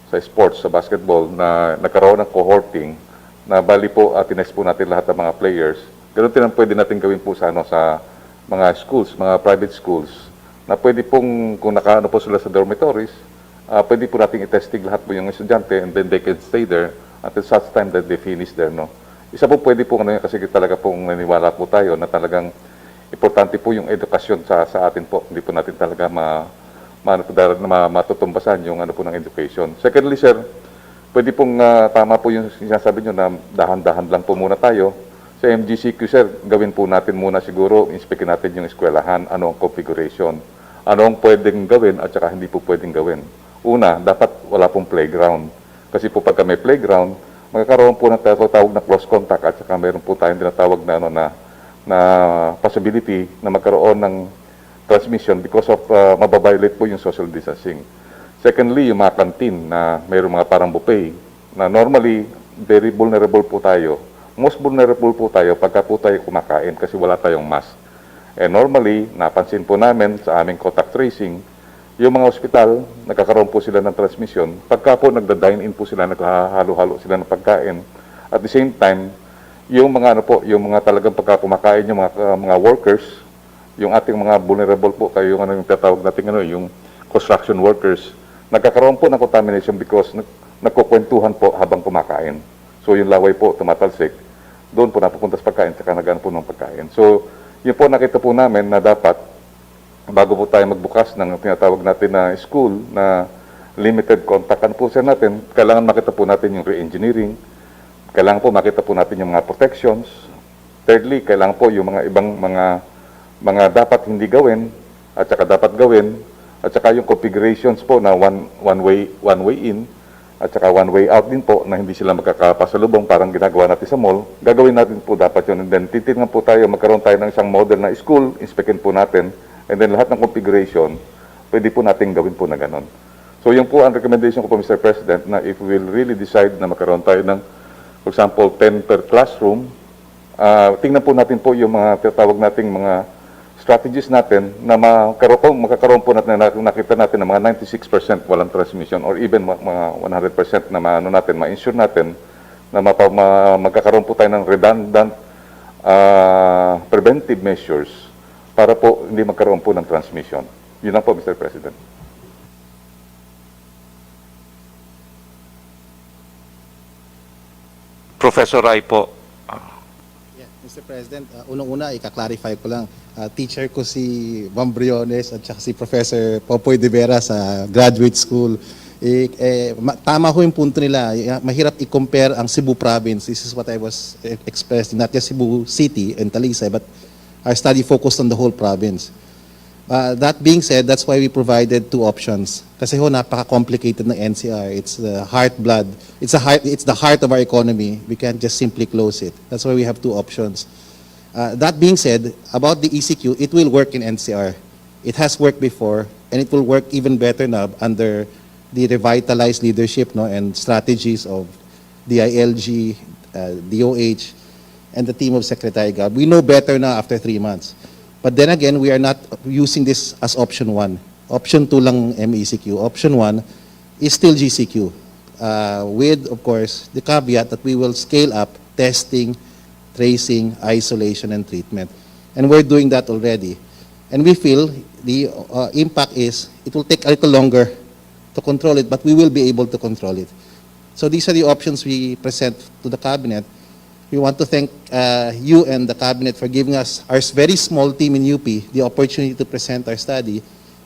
sa sports, sa basketball, na nagkaroon ng cohorting, na bali po, ah, tinest po natin lahat ng mga players. Ganun din ang pwede natin gawin po sa, ano, sa mga schools, mga private schools, na pwede pong, kung nakaano po sila sa dormitories, ah, pwede po natin i-testing lahat po yung estudyante, and then they can stay there until such time that they finish there, no? Isa po pwede po, ano, kasi talaga pong naniniwala po tayo na talagang importante po yung edukasyon sa, sa atin po. Hindi po natin talaga ma, ma, ano po, dahil ma, matutumbasan yung, ano po, ng education. Secondly, sir, pwede pong, ah, tama po yung sinasabi nyo na dahan-dahan lang po muna tayo. Sa M G C Q, sir, gawin po natin muna siguro, inspekin natin yung eskwelahan, ano ang configuration, ano ang pwedeng gawin at saka hindi po pwedeng gawin. Una, dapat wala pong playground. Kasi po pagka may playground, magkakaroon po ng tinatawag na close contact at saka mayroon po tayong tinatawag na, ano, na, na possibility na magkaroon ng transmission because of, ah, mababiolate po yung social distancing. Secondly, yung mga canteen na mayroong mga parang buffet na normally very vulnerable po tayo. Most vulnerable po tayo pagka po tayo kumakain kasi wala tayong mask. And normally, napansin po namin sa aming contact tracing, yung mga ospital, nagkakaroon po sila ng transmission pagka po nagda-dine-in po sila, naghahalo-halo sila ng pagkain. At the same time, yung mga, ano po, yung mga talagang pagka kumakain, yung mga, uh, mga workers, yung ating mga vulnerable po, kayo yung, ano, yung tatawag natin, ano, yung construction workers, nagkakaroon po ng contamination because nag-, nagkukwentuhan po habang kumakain. So yung laway po tumatalsik, doon po napupunta sa pagkain, saka nag-ano po ng pagkain. So yun po, nakita po namin na dapat bago po tayo magbukas ng tinatawag natin na school na limited contact, ano po, sir, natin, kailangan makita po natin yung re-engineering, kailangan po makita po natin yung mga protections. Thirdly, kailangan po yung mga ibang mga, mga dapat hindi gawin at saka dapat gawin, at saka yung configurations po na one, one way, one way in, at saka one way out din po na hindi sila magkakapasalubong, parang ginagawa natin sa mall. Gagawin natin po dapat yun. And then titingnan po tayo, magkaroon tayo ng isang model na school, inspekin po natin. And then lahat ng configuration, pwede po natin gawin po na ganon. So yun po ang recommendation ko po, Mister President, na if we will really decide na magkaroon tayo ng, for example, ten per classroom, ah, tingnan po natin po yung mga tinatawag nating mga strategies natin na magkaroon, magkakaroon po natin, na nakita natin na mga ninety-six percent walang transmission, or even ma-, mga one hundred percent na maano natin, ma-ensure natin na mapa-, ma-, magkakaroon po tayo ng redundant, ah, preventive measures para po hindi magkaroon po ng transmission. Yun lang po, Mister President. Professor Rai po. Yeah, Mister President, uh, unang-una, ika-clarify ko lang. Uh, teacher ko si Ma'am Briones at saka si Professor Popoy de Vera sa graduate school. Eh, eh, ma- tama ho yung punto nila. Yeah, mahirap i-compare ang Cebu province. This is what I was, eh, expressing. Not just Cebu City and Talisay, but our study focused on the whole province. Uh, that being said, that's why we provided two options. Kasi ho, napaka-complicated ng N C R. It's the heart blood. It's a heart, it's the heart of our economy. We can't just simply close it. That's why we have two options. Uh, that being said, about the E C Q, it will work in N C R. It has worked before, and it will work even better now under the revitalized leadership, no, and strategies of D I L G, uh, D O H, and the team of Secretary Gab. We know better now after three months. But then again, we are not using this as option one. Option two lang M E C Q. Option one is still G C Q, uh, with, of course, the caveat that we will scale up testing, tracing, isolation, and treatment. And we're doing that already. And we feel the, uh, impact is it will take a little longer to control it, but we will be able to control it. So these are the options we present to the cabinet. We want to thank uh, you and the cabinet for giving us, our very small team in U P, the opportunity to present our study.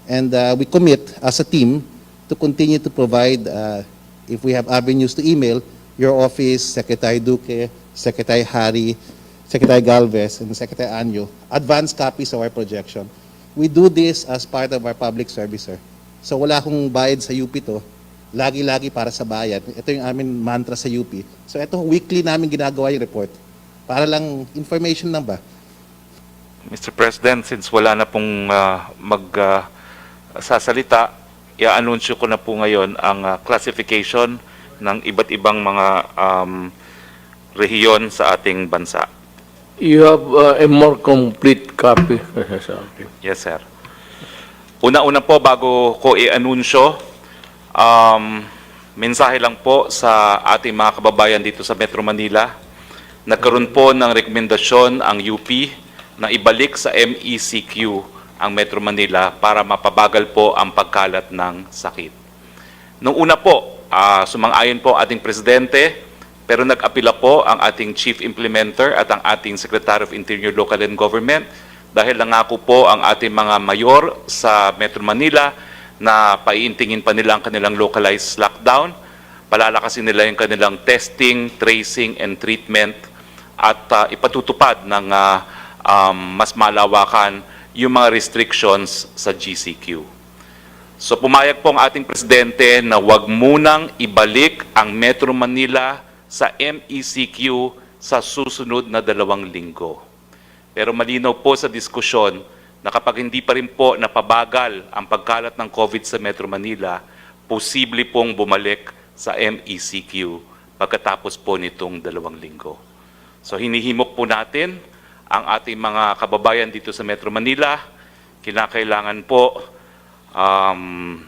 And uh, we commit as a team to continue to provide, uh, if we have avenues to email, your office, Secretary Duque, Secretary Hari, Secretary Galvez, and Secretary Anyo, advance copies of our projection. We do this as part of our public service, sir. So wala akong bayad sa U P to. Lagi-lagi para sa bayan. Ito yung aming mantra sa U P. So ito, weekly namin ginagawa yung report. Para lang information lang ba? Mister President, since wala na pong ah, mag ah, sasalita, i-anunsyo ko na po ngayon ang ah, classification ng iba't ibang mga um, rehiyon sa ating bansa. You have uh, a more complete copy kaysa sa akin. Yes, sir. Una-una po, bago ko i-anunsyo, um, mensahe lang po sa ating mga kababayan dito sa Metro Manila. Nagkaroon po ng rekomendasyon ang U P na ibalik sa M E C Q ang Metro Manila para mapabagal po ang pagkalat ng sakit. Noong una po, ah, sumang-ayon po ang ating presidente, pero nag-apila po ang ating chief implementer at ang ating Secretary of Interior, Local and Government dahil nangako po ang ating mga mayor sa Metro Manila na paiintingin pa nila ang kanilang localized lockdown, palalakasin nila yung kanilang testing, tracing, and treatment at ah, ipatutupad ng ah, um, mas malawakan yung mga restrictions sa G C Q. So pumayag po ang ating presidente na wag munang ibalik ang Metro Manila sa M E C Q sa susunod na dalawang linggo. Pero malinaw po sa diskusyon na kapag hindi pa rin po napabagal ang pagkalat ng COVID sa Metro Manila, posible pong bumalik sa M E C Q pagkatapos po nitong dalawang linggo. So hinihimok po natin ang ating mga kababayan dito sa Metro Manila, kinakailangan po um,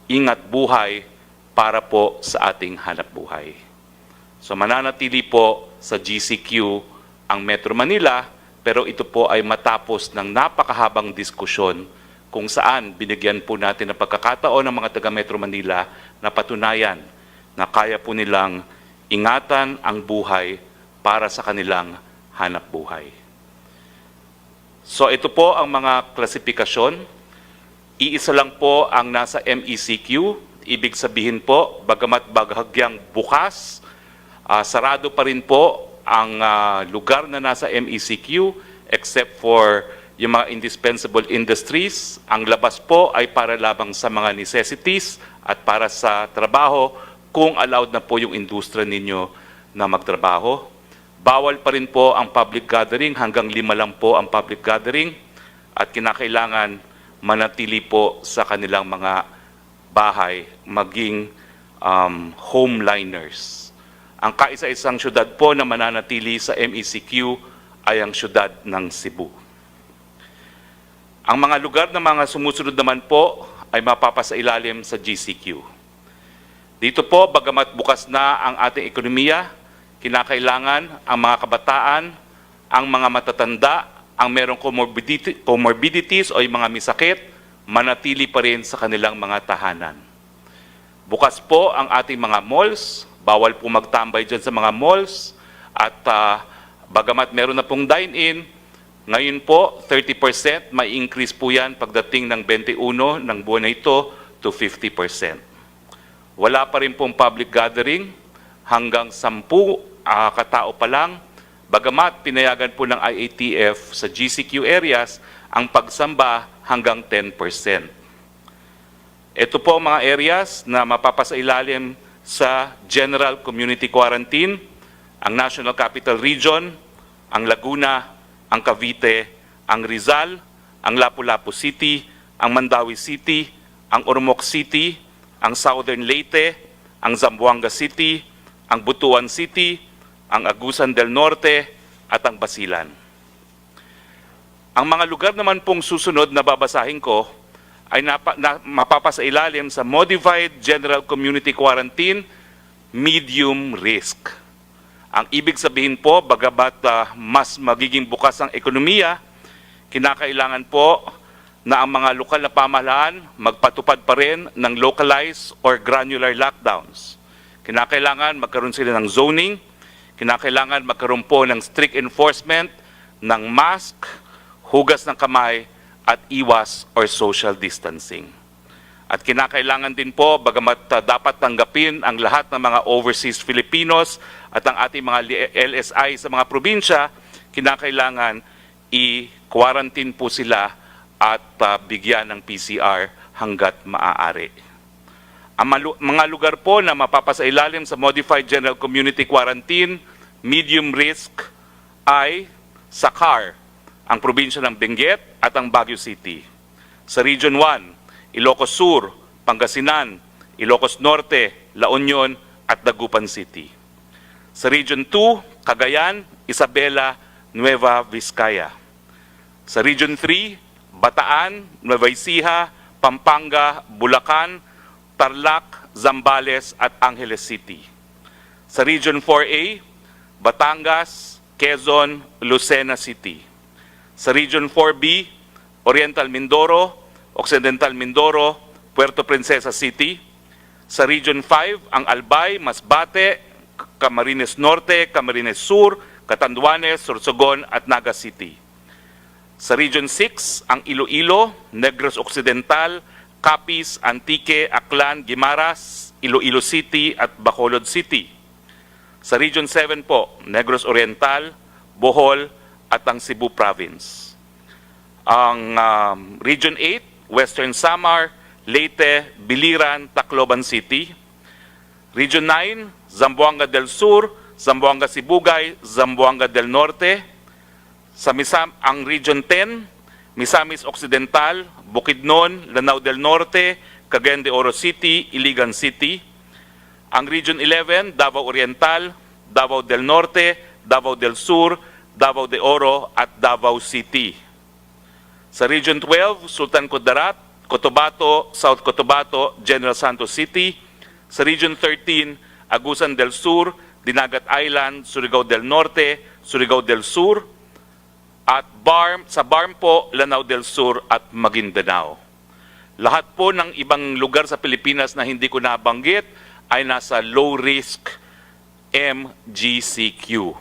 ingat buhay para po sa ating hanap buhay. So mananatili po sa G C Q ang Metro Manila, pero ito po ay matapos ng napakahabang diskusyon kung saan binigyan po natin ng pagkakataon ng mga taga Metro Manila na patunayan na kaya po nilang ingatan ang buhay para sa kanilang hanap buhay. So ito po ang mga klasifikasyon. Iisa lang po ang nasa M E C Q. Ibig sabihin po, bagamat bahagyang bukas, ah, sarado pa rin po ang ah, lugar na nasa M E C Q except for yung mga indispensable industries. Ang labas po ay para lamang sa mga necessities at para sa trabaho kung allowed na po yung industriya ninyo na magtrabaho. Bawal pa rin po ang public gathering, hanggang lima lang po ang public gathering at kinakailangan manatili po sa kanilang mga bahay, maging um, homeliners. Ang kaisa-isang syudad po na mananatili sa M E C Q ay ang syudad ng Cebu. Ang mga lugar na mga sumusunod naman po ay mapapasailalim sa G C Q. Dito po, bagamat bukas na ang ating ekonomiya, kinakailangan ang mga kabataan, ang mga matatanda, ang merong comorbidity, comorbidities o yung mga misakit, manatili pa rin sa kanilang mga tahanan. Bukas po ang ating mga malls, bawal po magtambay dyan sa mga malls, at ah, bagamat meron na pong dine-in, ngayon po, thirty percent may increase po yan pagdating ng twenty-one ng buwan na ito to fifty percent. Wala pa rin pong public gathering, hanggang sampu ah, katao pa lang. Bagamat pinayagan po ng I A T F sa G C Q areas ang pagsamba hanggang ten percent. Ito po ang mga areas na mapapasailalim sa General Community Quarantine, ang National Capital Region, ang Laguna, ang Cavite, ang Rizal, ang Lapu-Lapu City, ang Mandaue City, ang Ormoc City, ang Southern Leyte, ang Zamboanga City, ang Butuan City, ang Agusan del Norte, at ang Basilan. Ang mga lugar naman pong susunod na babasahin ko ay napa, na, mapapasailalim sa Modified General Community Quarantine, medium risk. Ang ibig sabihin po, bagamat ah, mas magiging bukas ang ekonomiya, kinakailangan po na ang mga lokal na pamahalaan magpatupad pa rin ng localized or granular lockdowns. Kinakailangan magkaroon sila ng zoning, Kinakailangan magkaroon po ng strict enforcement ng mask, hugas ng kamay, at iwas or social distancing. At kinakailangan din po, bagamat, ah, dapat tanggapin ang lahat ng mga overseas Filipinos at ang ating mga li-, L S I sa mga probinsya, kinakailangan i-quarantine po sila at, ah, bigyan ng P C R hanggat maaari. Ang malu-, mga lugar po na mapapasailalim sa Modified General Community Quarantine, medium risk, ay sa C A R, ang probinsya ng Benguet at ang Baguio City. Sa Region one, Ilocos Sur, Pangasinan, Ilocos Norte, La Union, at Dagupan City. Sa Region two, Cagayan, Isabela, Nueva Vizcaya. Sa Region three, Bataan, Nueva Ecija, Pampanga, Bulacan, Tarlac, Zambales, at Angeles City. Sa Region four A, Batangas, Quezon, Lucena City. Sa Region four B, Oriental Mindoro, Occidental Mindoro, Puerto Princesa City. Sa Region five, ang Albay, Masbate, Camarines Norte, Camarines Sur, Catanduanes, Sorsogon, at Naga City. Sa Region six, ang Iloilo, Negros Occidental, Capiz, Antique, Aklan, Guimaras, Iloilo City, at Bacolod City. Sa Region seven po, Negros Oriental, Bohol, at ang Cebu Province. Ang, um, Region eight, Western Samar, Leyte, Biliran, Tacloban City. Region nine, Zamboanga del Sur, Zamboanga Sibugay, Zamboanga del Norte. Sa Misam-, ang Region ten, Misamis Occidental, Bukidnon, Lanao del Norte, Cagayan de Oro City, Iligan City. Ang Region eleven, Davao Oriental, Davao del Norte, Davao del Sur, Davao de Oro, at Davao City. Sa Region twelve, Sultan Kudarat, Cotabato, South Cotabato, General Santos City. Sa Region thirteen, Agusan del Sur, Dinagat Island, Surigao del Norte, Surigao del Sur, at BARMM, sa BARMM po, Lanao del Sur at Maguindanao. Lahat po ng ibang lugar sa Pilipinas na hindi ko nabanggit ay nasa low risk M G C Q.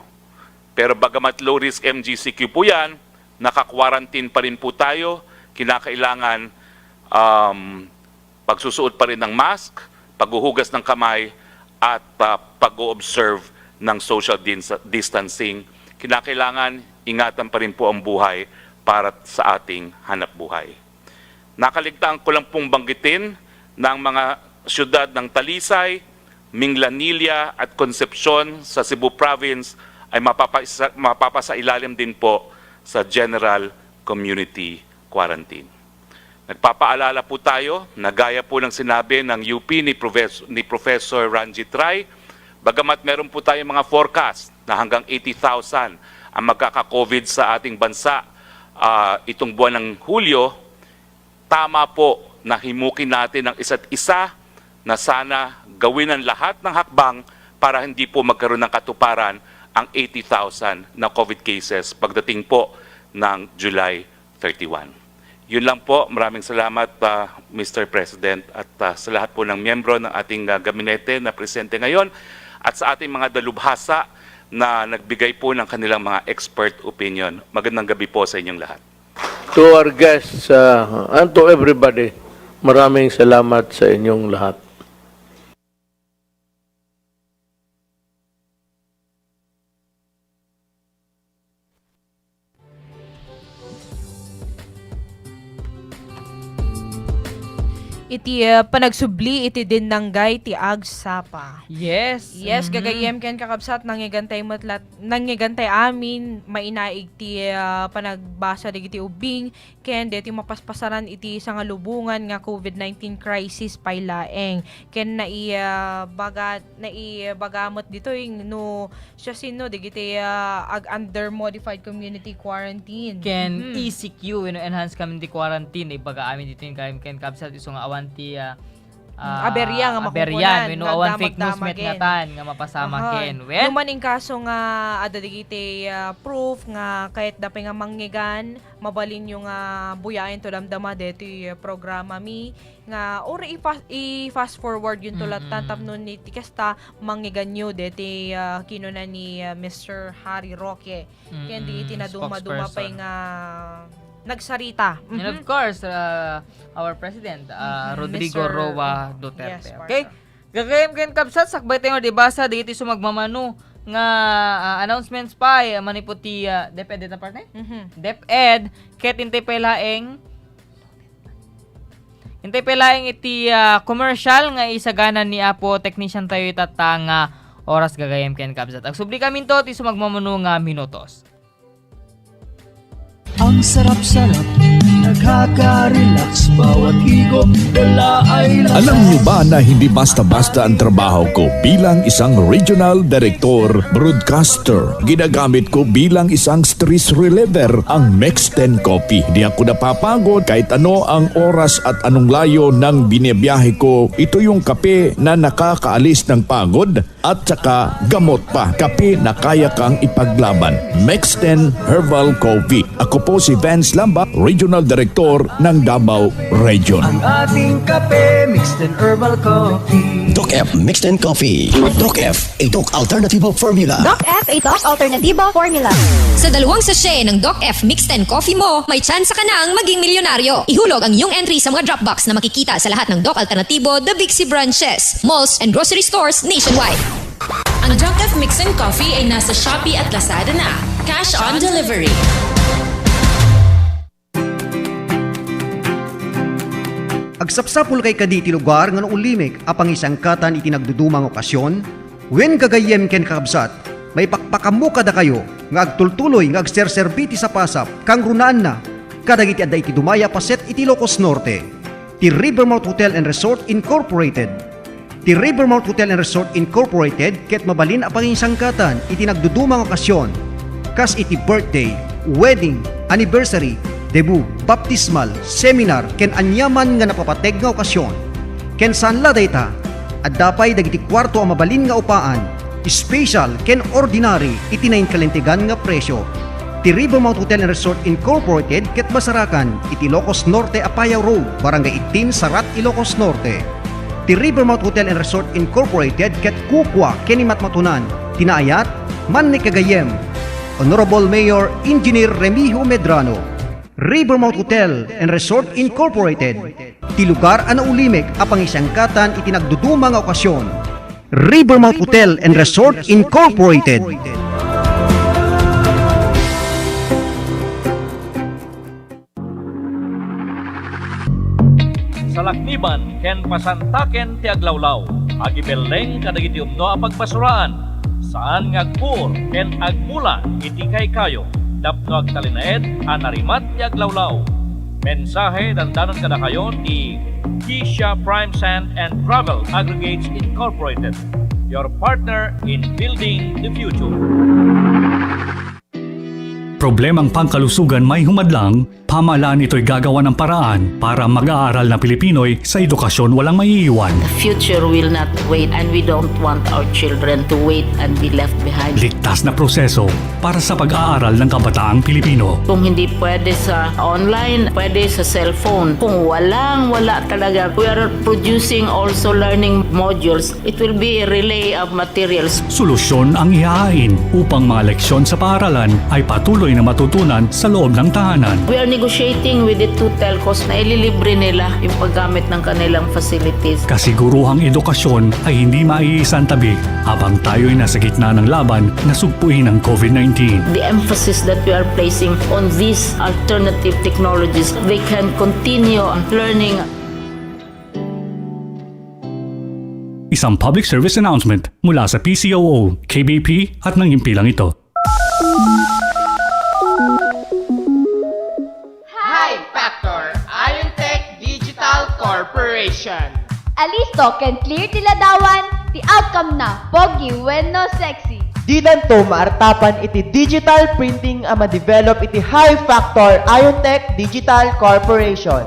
Pero bagamat low risk M G C Q po yan, naka-quarantine pa rin po tayo. Kinakailangan, um, pagsusuot pa rin ng mask, paghuhugas ng kamay, at, ah, pag-o-observe ng social dins-, distancing. Kinakailangan ingatan pa rin po ang buhay para sa ating hanapbuhay. Nakaligtaan ko lang pong banggitin na ang mga siyudad ng Talisay, Minglanilla at Concepcion sa Cebu Province ay mapapasa-, mapapasailalim din po sa general community quarantine. Nagpapaalala po tayo na gaya po ng sinabi ng U P ni Profes-, ni Professor Ranjit Rai, bagamat meron po tayong mga forecast na hanggang eighty thousand ang magkaka-COVID sa ating bansa, ah, itong buwan ng Hulyo, tama po na himukin natin ang isa't isa na sana gawin ang lahat ng hakbang para hindi po magkaroon ng katuparan ang eighty thousand na COVID cases pagdating po ng July thirty-one. Yun lang po. Maraming salamat, ah, Mister President, at, ah, sa lahat po ng miyembro ng ating, ah, gabinete na presente ngayon at sa ating mga dalubhasa na nagbigay po ng kanilang mga expert opinion. Magandang gabi po sa inyong lahat. To our guests, uh, and to everybody, maraming salamat sa inyong lahat. Iti, ah, panagsubli iti dinnanggay ti agsapa. Yes. Yes, mhm, gagayyem ken kakabsat, nangngegantay met lat-, nangngegantay amin, mainaig ti, ah, panagbasa dagiti ubbing, ken deti mapaspasaran iti sangalubongan nga COVID nineteen crisis pay laeng. Ken naibaga, naibaga met ditoy no siasino dagiti, ah, ag-under modified community quarantine. Ken, mhm, E C Q wenno enhanced community quarantine, naibaga amin ditoy ken, ken kabsat isu nga awan ti, ah, ah, aberya nga aberya, makukunan, wenno nga awan fake news met ngatan nga mapasama ken. Aha. Wen? Numan in kaso nga adda dagiti, ah, proof nga kayatda pay nga mangngegana, mabalinyo nga buyaen to damdama deti, ah, programami nga uray i-fa-, i-fast forward yun to lattan tapno ni ti kasta mangngegannyo deti, ah, kinuna ni, ah, Mister Harry Roque. Ken di iti naduma-duma pay nga nagsarita. And of course, uh, our President, uh, Rodrigo Roa Duterte. Okay? Gagayyem ken kabsat, sakbay tayo nga dibasa dagiti sumagmamano nga, uh, announcements pay, uh, manipud ti, uh, DepEd ita, partner? DepEd, ket intay pay laeng Intay pay laeng iti, ah, commercial nga isagana ni Apo Technician tayo itatta nga oras gagayyem ken kabsat. Agsubli kaminto ti sumagmamano nga minutos. Ang sarap-sarap, nakaka-relax, bawat higop, dala ay lasa. Alam niyo ba na hindi basta-basta ang trabaho ko bilang isang regional director, broadcaster? Ginagamit ko bilang isang stress reliever ang Mix ten Coffee. Di ako napapagod kahit ano ang oras at anong layo ng binibiyahe ko. Ito yung kape na nakakaalis ng pagod at saka gamot pa. Kape na kaya kang ipaglaban. Mix ten Herbal Coffee. Ako po si Vince Lamba, Regional Director ng Davao Region. Ang ating kape, Mix ten Herbal Coffee. Doc F Mix ten Coffee. Doc F, a Doc Alternativo Formula. Doc F, a Doc Alternativo Formula. Sa dalawang sachet ng Doc F Mix ten Coffee mo, may tsansa ka nang maging milyonaryo. Ihulog ang iyong entry sa mga drop box na makikita sa lahat ng Doc Alternativo, The Big C branches, malls, and grocery stores nationwide. Ang Doc F Mix ten Coffee ay nasa Shopee at Lazada na. Cash on delivery. Agsapsapulkay kadi iti lugar nga naulimek a pangisangkatan iti nagduduma nga okasyon? Wen gagayyem ken kakabsat, maipakpakammo kadakayo nga agtultuloy nga agserserbi ti sapasap, kangrunaanna kadagiti adda iti dumaya a paset iti Ilocos Norte. Ti Rivermount Hotel and Resort Incorporated. Ti Rivermount Hotel and Resort Incorporated ket mabalin a pangisangkatan iti nagduduma nga okasyon, kas iti birthday, wedding, anniversary, debut, baptismal, seminar, ken aniaman nga napapateg nga okasyon. Ken saan la dayta, adda pay dagiti kuarto a mabalin nga upaan, special ken ordinary iti nainkalintegan nga presio. Ti Rivermount Hotel and Resort Incorporated ket masarakan iti Ilocos Norte, Apayao Road, Barangay eighteen, Sarat, Ilocos Norte. Ti Rivermount Hotel and Resort Incorporated ket kukua ken ni matmatunan ti naayat, mannigagayyem, Honorable Mayor Engineer Remigio Medrano. Rivermount Hotel and Resort Incorporated, ti lugar a naulimek a pangisangkatan iti nagduduma nga okasyon. Rivermount Hotel and Resort Incorporated. Salakniban ken pasantaken ti aglawlaw, agibelleng kadagiti umno a pagbasuraan, saan nga agbuor ken agmula iti kaykayo tapno agtalinaed a narimat ti aglawlaw. Mensahe dandanon kadakayo ti Kisha Prime Sand and Gravel Aggregates Incorporated, your partner in building the future. Problemang pangkalusugan may humadlang, pamahalaan ito'y gagawa ng paraan para mag-aaral na Pilipino'y sa edukasyon walang maiiwan. The future will not wait and we don't want our children to wait and be left behind. Ligtas na proseso para sa pag-aaral ng kabataang Pilipino. Kung hindi pwede sa online, pwede sa cellphone. Kung walang-wala talaga, we are producing also learning modules. It will be a relay of materials. Solusyon ang ihahain upang mga leksyon sa paaralan ay patuloy na matutunan sa loob ng tahanan. We are negotiating with the two telcos na ililibre nila yung paggamit ng kanilang facilities. Kasiguruhang edukasyon ay hindi maiisantabi habang tayo'y nasa gitna ng laban na sugpuin ang COVID nineteen. The emphasis that we are placing on these alternative technologies, they can continue learning. Isang public service announcement mula sa P C O O, K B P at ng himpilang ito. High Factor Iontech Digital Corporation. Alisto ken clear ti ladawan, ti outcome na pogi wenno sexy. Didanto maartapan iti digital printing a ma-develop iti High Factor Iontech Digital Corporation.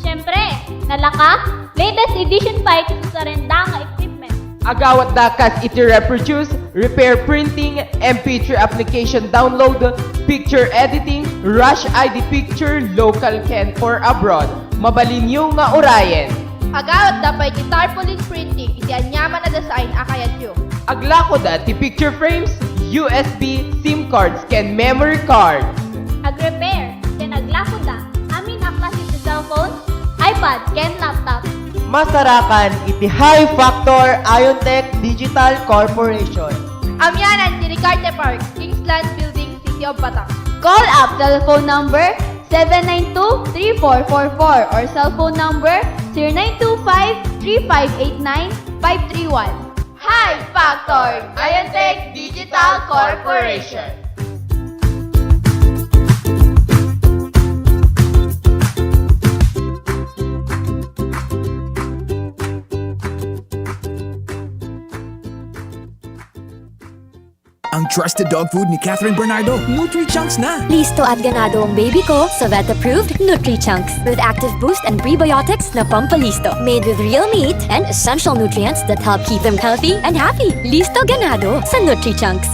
Siyempre, Nalaka, latest edition pay ti susarenda nga equipment. Agawatda kas iti reproduce, repair printing, M P three application download, picture editing, rush I D picture, local ken or abroad. Mabalinyo nga urayen. Agawatda pay ti tarpaulin printing iti aniaman a design a kayatyo. Aglakoda ti picture frames, U S B, SIM cards, ken memory cards. Agrepair ken aglakoda amin a klase ti cellphone, iPad, ken laptop. Masarakan iti High Factor Iontech Digital Corporation. Amianan ti Ricarte Park, Kingsland Building, City of Bataan. Call up telephone number seven nine two three four four four or cellphone number zero nine two five three five eight nine five three one. High Factor Iontech Digital Corporation. Ang trusted dog food ni Catherine Bernardo, Nutri-Chunks na. Listo at ganado ang baby ko sa vet-approved Nutri-Chunks with active boost and prebiotics na pampalisto. Made with real meat and essential nutrients that help keep them healthy and happy. Listo ganado sa Nutri-Chunks.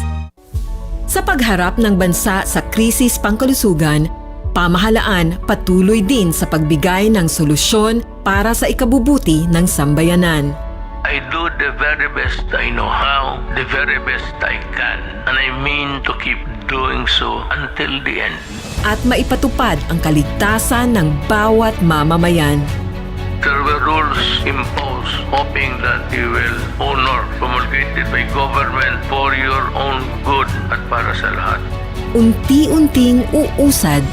Sa pagharap ng bansa sa krisis pangkalusugan, pamahalaan patuloy din sa pagbigay ng solusyon para sa ikabubuti ng sambayanan. I do the very best I know how, the very best I can, and I mean to keep doing so until the end. At maipatupad ang kaligtasan ng bawat mamamayan. There were rules imposed, hoping that you will honor, promulgated by government for your own good at para sa lahat. Unti-unting uusad.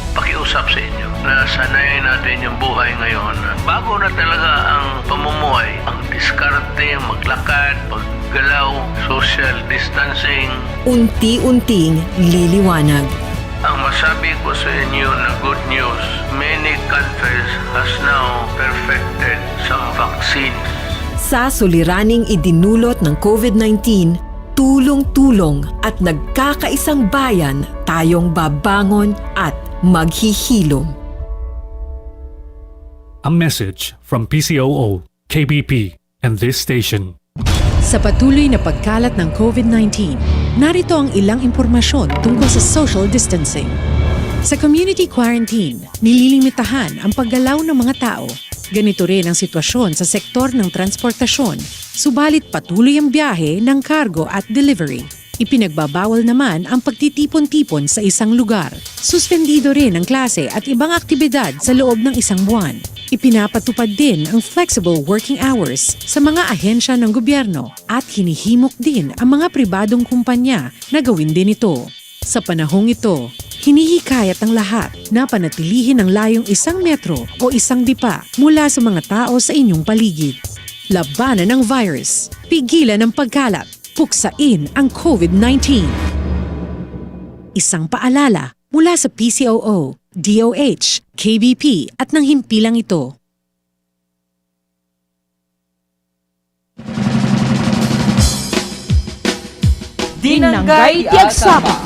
Pakiusap sa inyo na sanayin natin yung buhay ngayon. Bago na talaga ang pamumuhay, ang diskarte, maglakad, maggalaw, social distancing. Unti-unting liliwanag. Ang masabi ko sa inyo na good news, many countries has now perfected some vaccines. Sa suliraning idinulot ng COVID nineteen, tulong-tulong at nagkakaisang bayan tayong babangon at maghihilom. A message from P C O O, K B P, and this station. Sa patuloy na pagkalat ng COVID nineteen, narito ang ilang impormasyon tungkol sa social distancing. Sa community quarantine, nililimitahan ang paggalaw ng mga tao. Ganito rin ang sitwasyon sa sektor ng transportasyon, subalit patuloy ang biyahe ng cargo at delivery. Ipinagbabawal naman ang pagtitipon-tipon sa isang lugar. Suspendido rin ang klase at ibang aktibidad sa loob ng isang buwan. Ipinapatupad din ang flexible working hours sa mga ahensya ng gobyerno at hinihimok din ang mga pribadong kumpanya na gawin din ito. Sa panahong ito, hinihikayat ang lahat na panatilihin ang layong isang metro o isang dipa mula sa mga tao sa inyong paligid. Labanan ang virus. Pigilan ang pagkalat. Puksain ang COVID nineteen. Isang paalala mula sa P C O O, D O H, K B P at ng himpilang ito. Dinnanggay ti agsapa.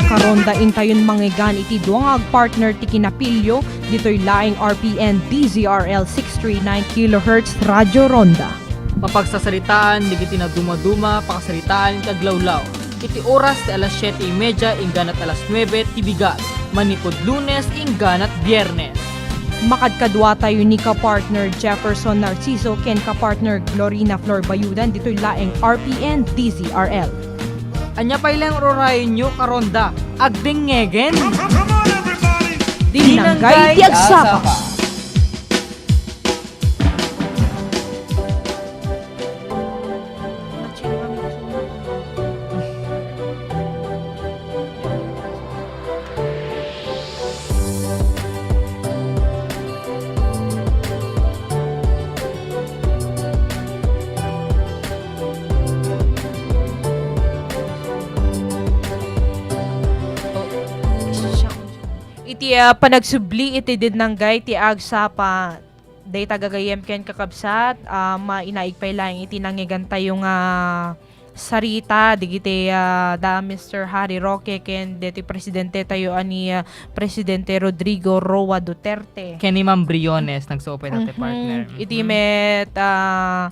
Karonda intayon mangngegana iti dua nga agpartner ti kinapilyo, ditoy laeng R P N D Z R L six three nine kilohertz Radyo Ronda. Mapagsasaritaan dagiti nadumaduma, pakasaritaan iti aglawlaw. Iti oras ti alas siete y media ingganat alas nuebe ti bigat, manipud Lunes ingganat Biernes. Makadkaduatayo ni ka-partner Jefferson Narciso ken ka-partner Glorina Flor Bayudan ditoy laeng R P N D Z R L. Ania pay laeng urayenyo, Karonda? Agdengngegen! Dinnanggay ti agsapa. Iti, ah, panagsubli iti dinnanggay ti agsapa, dayta gagayyem ken kakabsat, ah, mainaig pay laeng iti nangngegentayo nga sarita dagiti, ah, da Mister Harry Roque ken deti presidente tayo a ni, ah, Presidente Rodrigo Roa Duterte. Ken ni Ma'am Briones, nagsuo pay dati, mhm, partner. Iti, mhm, met, ah,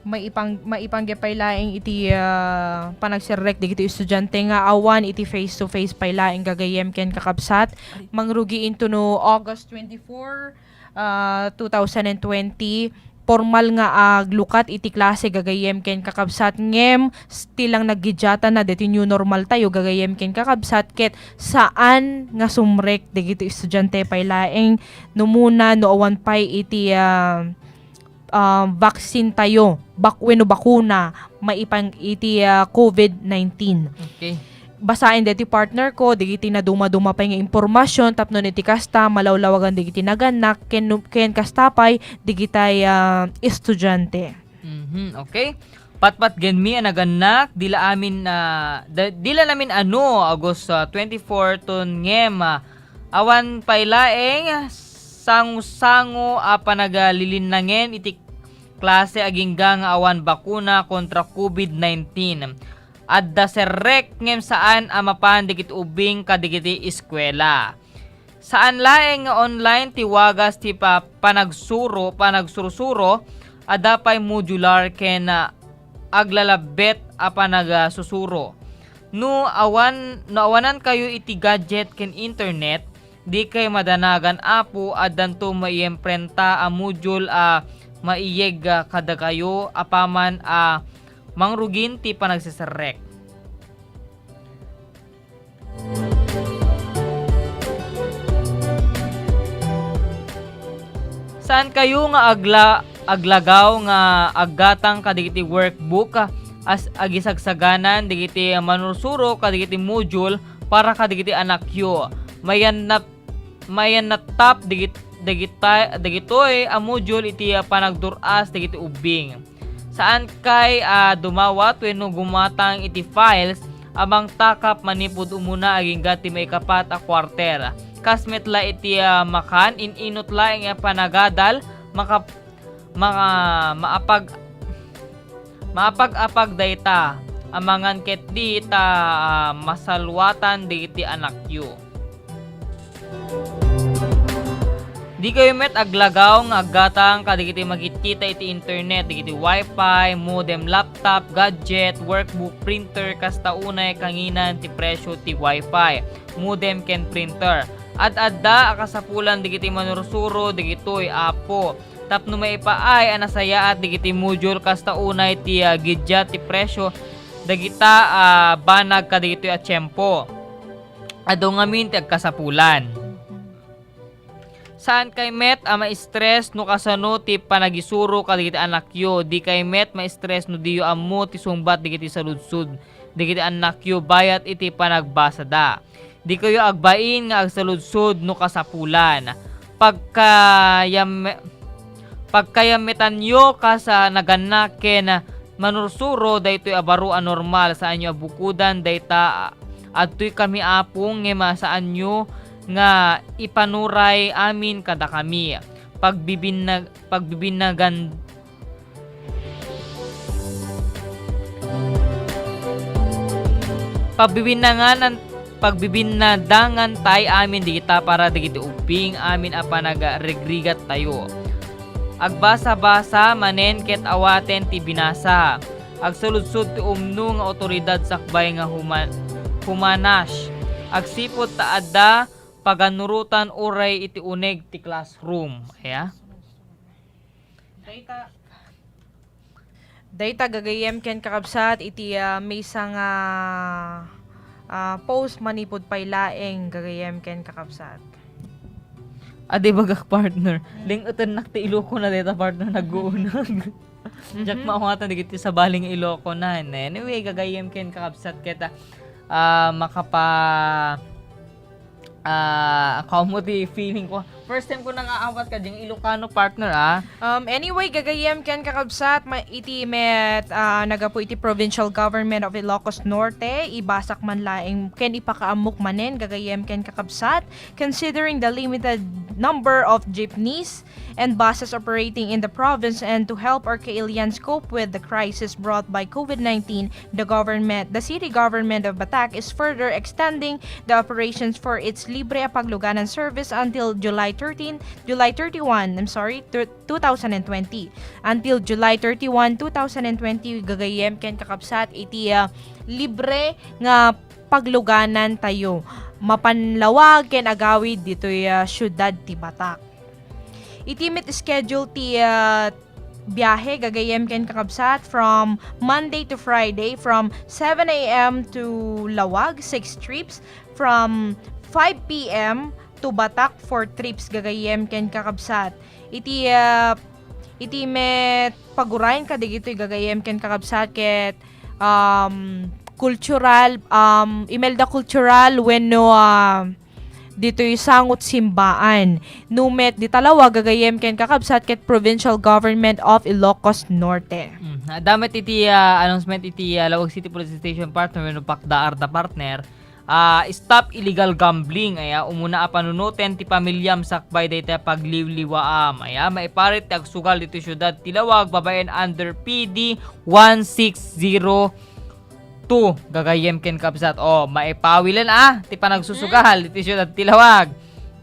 maipang-, maipangge pay laeng iti, ah, panagserrek dagiti estudiante nga awan iti face-to-face pay laeng gagayyem ken kakabsat. Ay. Mangrugi into no August twenty-four, ah, two thousand and twenty, pormal nga aglukat iti klase gagayyem ken kakabsat, ngem still lang naggidiatan na deti new normal tayo gagayyem ken kakabsat, ket saan nga sumrek dagiti estudiante pay laeng no muna no awan pay iti, ah, ah, vaccine tayo, bak-, wenno bakuna, maipang iti, ah, covid nineteen. Okay. Basaen deti partner ko, dagiti naduma-duma pay nga impormasyon, tapno iti kasta, malawlawagan dagiti nagannak, ken, ken kasta pay, dagitay, ah, estudiante. Mhm, okay. Patpatgenmi a nagannak, dila amin, ah, da-, dila namin ano, August, ah, twenty-four ton ngem, ah, awan pay laeng sango-sango a panagalilinangen iti klase agingga nga awan bakuna kontra covid nineteen. Adda serrek ngem saan a mapan dagiti ubbing kadagiti eskuela. Saan laeng nga online ti wagas ti pa-, panagsuro, panagsursuro, adda pay modular ken, ah, aglalabbet a panagsusuro. No awan, no awanankayo iti gadget ken internet, dikay madanagan, Apo, addanto maiemprenta a module a maiyeg, ah, kadakayo apaman a mangrugin ti panagseserrek. Saankayo nga agla-, aglagaw nga aggatang kadagiti workbook, ah, as agisagsaganan dagiti manursuro kadagiti module para kadagiti anakyo. Mayannat-, mayannattap dagit-, dagita-, dagitoy a module iti, ah, panagdur-as dagiti ubbing. Saankay a dumawat wenno gumatang iti files a mangtakap manipud umuna agingga ti maikapat a kuarter. Kas met la iti, ah, makan, in-inut laeng a panagadal, maka-, maka-, maapag-, maapag-apag dayta, amangan ketdi ta, ah, masaluatan dagiti anakyo. Dikayo met aglagaw nga aggatang kadagiti makitkita iti internet, dagiti wifi, modem, laptop, gadget, workbook, printer, kasta unay kanginan ti presyo ti wifi, modem ken printer. Ad-adda a kasapulan dagiti manursuro dagitoy, Apo, tapno maipaay a nasayaat dagiti module kasta unay ti, ah, giddiat ti presyo dagita a banag kadagitoy a tiempo. Adu ngamin ti agkasapulan. Saankay met a ma-stress no kasano ti panagisuro kadagiti anakyo. Dikay met ma-stress no diyo ammo ti sungbat dagiti saludsod dagiti annakyo bayat iti panagbasada. Dikayo agbain nga agsaludsod no kasapulan. Pagkayam-, pagkayametanyo kas, ah, nagannak ken manursuro daytoy a baro a normal, saanyo a bukodan dayta, ah, adtoy kami, Apo, ngem, ah, saanyo nga ipanuray amin kadakami. Pagbibinnag-, pagbibinnagan-, pagbibinnanganan, pagbibinnadangan tay amin dagita para dagiti ubbing amin a panagrigrigatayo. Agbasa-basa manen ket awaten ti binasa. Agsaludsod ti umno nga awtoridad sakbay nga human-, humanash. Agsipud ta adda paganurotan uray iti uneg ti classroom. Aya? Dayta, dayta gagayyem ken kakabsat iti, ah, maysa nga, ah, post manipud pay laeng gagayyem ken kakabsat. Adi bagak, partner. Mm. Ling-etennak ti Ilocona dayta, partner, nagguunag. Diak Mhm. maawatan dagiti sabali nga Ilocona. Anyway, gagayyem ken kakabsat ket, ah, makapa-, ah, kaamo ti feeling ko. First time ko nang aawat ka ding Ilocano, partner, ah. Um, anyway, gagayyem ken kakabsat, ma-, iti met, ah, nagapu iti Provincial Government of Ilocos Norte, ibasak man laeng ken ipakaammok manen, gagayyem ken kakabsat, considering the limited number of jeepneys and buses operating in the province and to help our Kailians cope with the crisis brought by COVID nineteen, the government, the city government of Batac is further extending the operations for its libre a pagluganan service until July thirteen, July thirty-one, I'm sorry, thir-, two thousand and twenty. Until July thirty-one, two thousand and twenty, gagayyem ken kakabsat iti, ah, libre nga pagluganan tayo. Mapan lawag ken agawid ditoy, ah, siudad ti Batac. Iti met schedule ti, ah, biyahe, gagayyem ken kakabsat, from Monday to Friday, from seven a m to Laoag, six trips, from five p m to Batac, four trips, gagayyem ken kakabsat. Iti, ah, iti met pagurayen kadagitoy, gagayyem ken kakabsat, ket, um, cultural, um, Imelda Cultural wenno, ah, ditoy sangot simbaan. No met dita lawag, gagayyem ken kakabsat, ket Provincial Government of Ilocos Norte. Mm, adda met iti, ah, announcement iti, ah, Laoag City Police Station, partner, wenno P A C D A R D A, partner. Ah, stop illegal gambling, aya, umuna a panunoten ti pamiliam sakbay dayta pagliwliwaam, aya, maiparit ti agsugal ditoy siudad ti Laoag babaen under P D one six zero two, gagayyem ken kabsat. Oh, maipawilen, ah, ti panagsusugal ditoy siudad ti Laoag.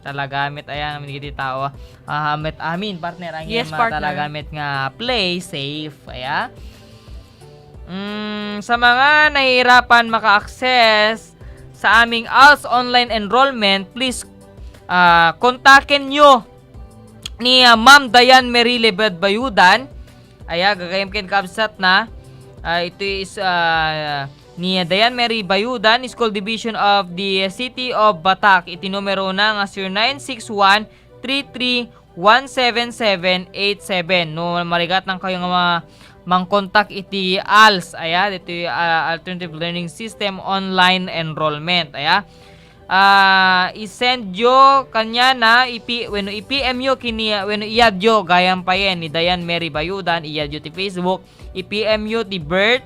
Talaga met, aya, amin dagiti tao, ah, met amin, partner, ang Yes, iyam, ah, partner. Talaga met nga play safe, aya. Mm, sa mga nahihirapan maka-access sa aming ALS online enrollment, please, ah, kontaken nyo ni, ah, Ma'am Diane Marie Lebed Bayudan. Aya, gagayyem ken kabsat na. Ah, ito is, ah, ni Diane Marie Bayudan, School Division of the City of Batac. Iti numero na nga zero nine six one three three one seven seven eight seven. No, marigatang kayo nga ma-, mangkontak iti ALS, aya, ditoy, ah, Alternative Learning System online enrollment, aya. Ah, i-send yo kaniana, ipi-, wenno i-P M yo kini, wenno iyad yo, gayam payen ni Diane Marie Bayudan, iyad yo ti Facebook, i-P M yo ti birth,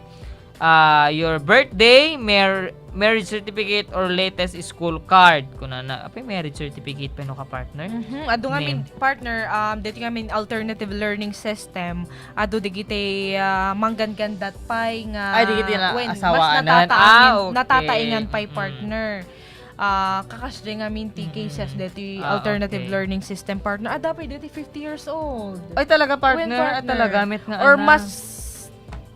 ah, your birthday, mar-, marriage certificate, or latest school card. Kunana, apay marriage certificate pay no ka, partner? Mhm. Adu ngamin, partner, um, daytoy ngamin alternative learning system, adu dagiti, ah, manggangandat pay nga Ay, dagiti na wen, mas asawaanan. Natataengan, Ah, okay. Natataengan pay, mm, partner. Ah, kakasdiay ngamin ti, mm-mm, cases daytoy, ah, alternative, okay, learning system, partner. Adda pay daytoy fifty years old. Ay, talaga, partner? Wen, partner. Ah, talaga, met nga. Or ana, mas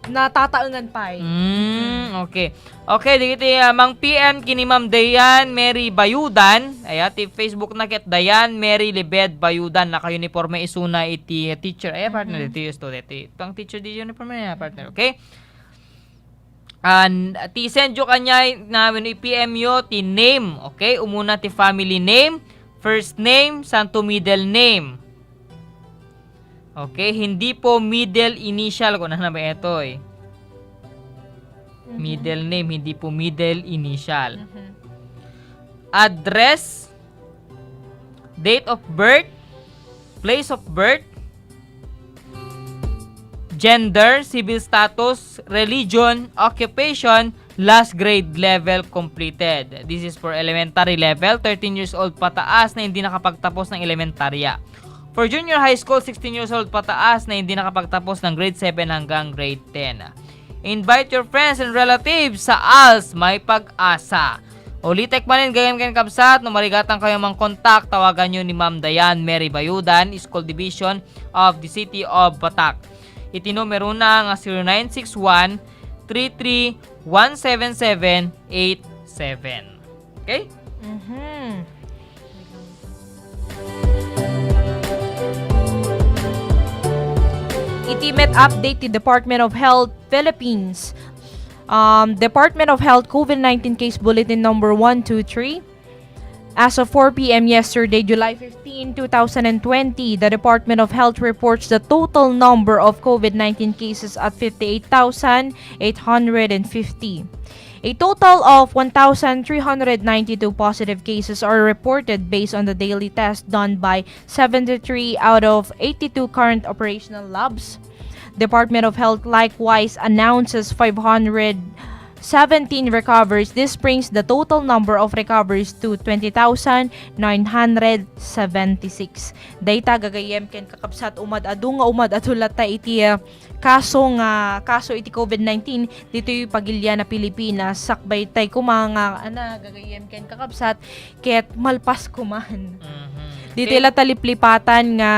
natataengan pay. Mm, okay. Okay, dagiti, ah, mang-P M kini Ma'am Diane Marie Bayudan. Aya, ti Facebook na ket Diane Marie Lebed Bayudan. Naka-uniforme isuna iti teacher. Aya, partner, mhm, daytoy student. Iti, pang teacher di uniforme na, partner. Okay? An, ti send yo kaniana wenno i-P M yo ti name, okay? Umuna ti family name, first name, santo middle name. Okay, hindi po middle initial, kunana ba itoy? Mhm. Middle name, hindi po middle initial. Mhm. Address, date of birth, place of birth, gender, civil status, religion, occupation, last grade level completed. This is for elementary level, thirteen years old pataas na hindi nakapagtapos ng elementarya. For junior high school, sixteen years old pataas na hindi nakapagtapos ng grade seven hanggang grade ten. Invite your friends and relatives sa ALS May Pag-asa. Ulitek manen, gayyem ken kabsat, no marigatang kayo mang kontak, tawagan nyo ni Ma'am Diane Mary Bayudan, School Division of the City of Batac. Iti numero na nga zero nine six one three three one seven seven eight seven. Okay? Mhm. Iti met update ti Department of Health Philippines. Um, Department of Health COVID nineteen Case Bulletin number one two three. As of four p m yesterday, July fifteen, two thousand and twenty, the Department of Health reports the total number of COVID nineteen cases at fifty-eight thousand eight hundred and fifty. A total of one thousand three hundred ninety-two positive cases are reported based on the daily test done by seventy-three out of eighty-two current operational labs. Department of Health likewise announces five hundred seventeen recoveries. This brings the total number of recoveries to twenty thousand nine hundred seventy-six. Dayta gagayyem ken kakabsat, umad-adu nga umad-adu latta iti, ah, kaso nga, kaso iti COVID nineteen ditoy pagilian a Pilipinas. Sakbay tay koma nga, ana, gagayyem ken kakabsat, ket malpas koman. Mhm. Ditoy Okay. la taliplipatan nga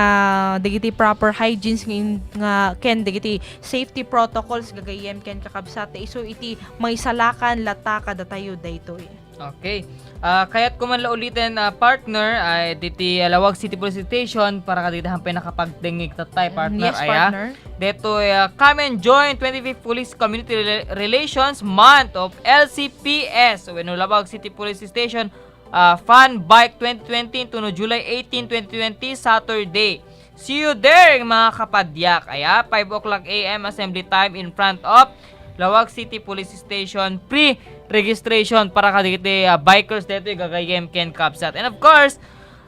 dagiti proper hygienes nga in-, nga ken dagiti safety protocols gagayyem ken kakabsat. Isu iti maisalakan latta kadatayo daytoy. Okay. Ah, kayat ko man la uliten, ah, partner, ay diti, ah, Laoag City Police Station para kadagiti hampay nakapagdengngeg tattay, Mm, partner, yes, aya. Partner. Detoy, ah, come and join twenty-fifth Police Community Rela-, Relations Month of L C P S wenno Laoag City Police Station, ah, Fun Bike twenty twenty into no July eighteen, twenty twenty, Saturday. See you there, mga kapadyak. Aya, five o'clock A M assembly time in front of Laoag City Police Station. Pre-registration para kadagiti, ah, bikers detoy gagayyem ken kabsat. And of course,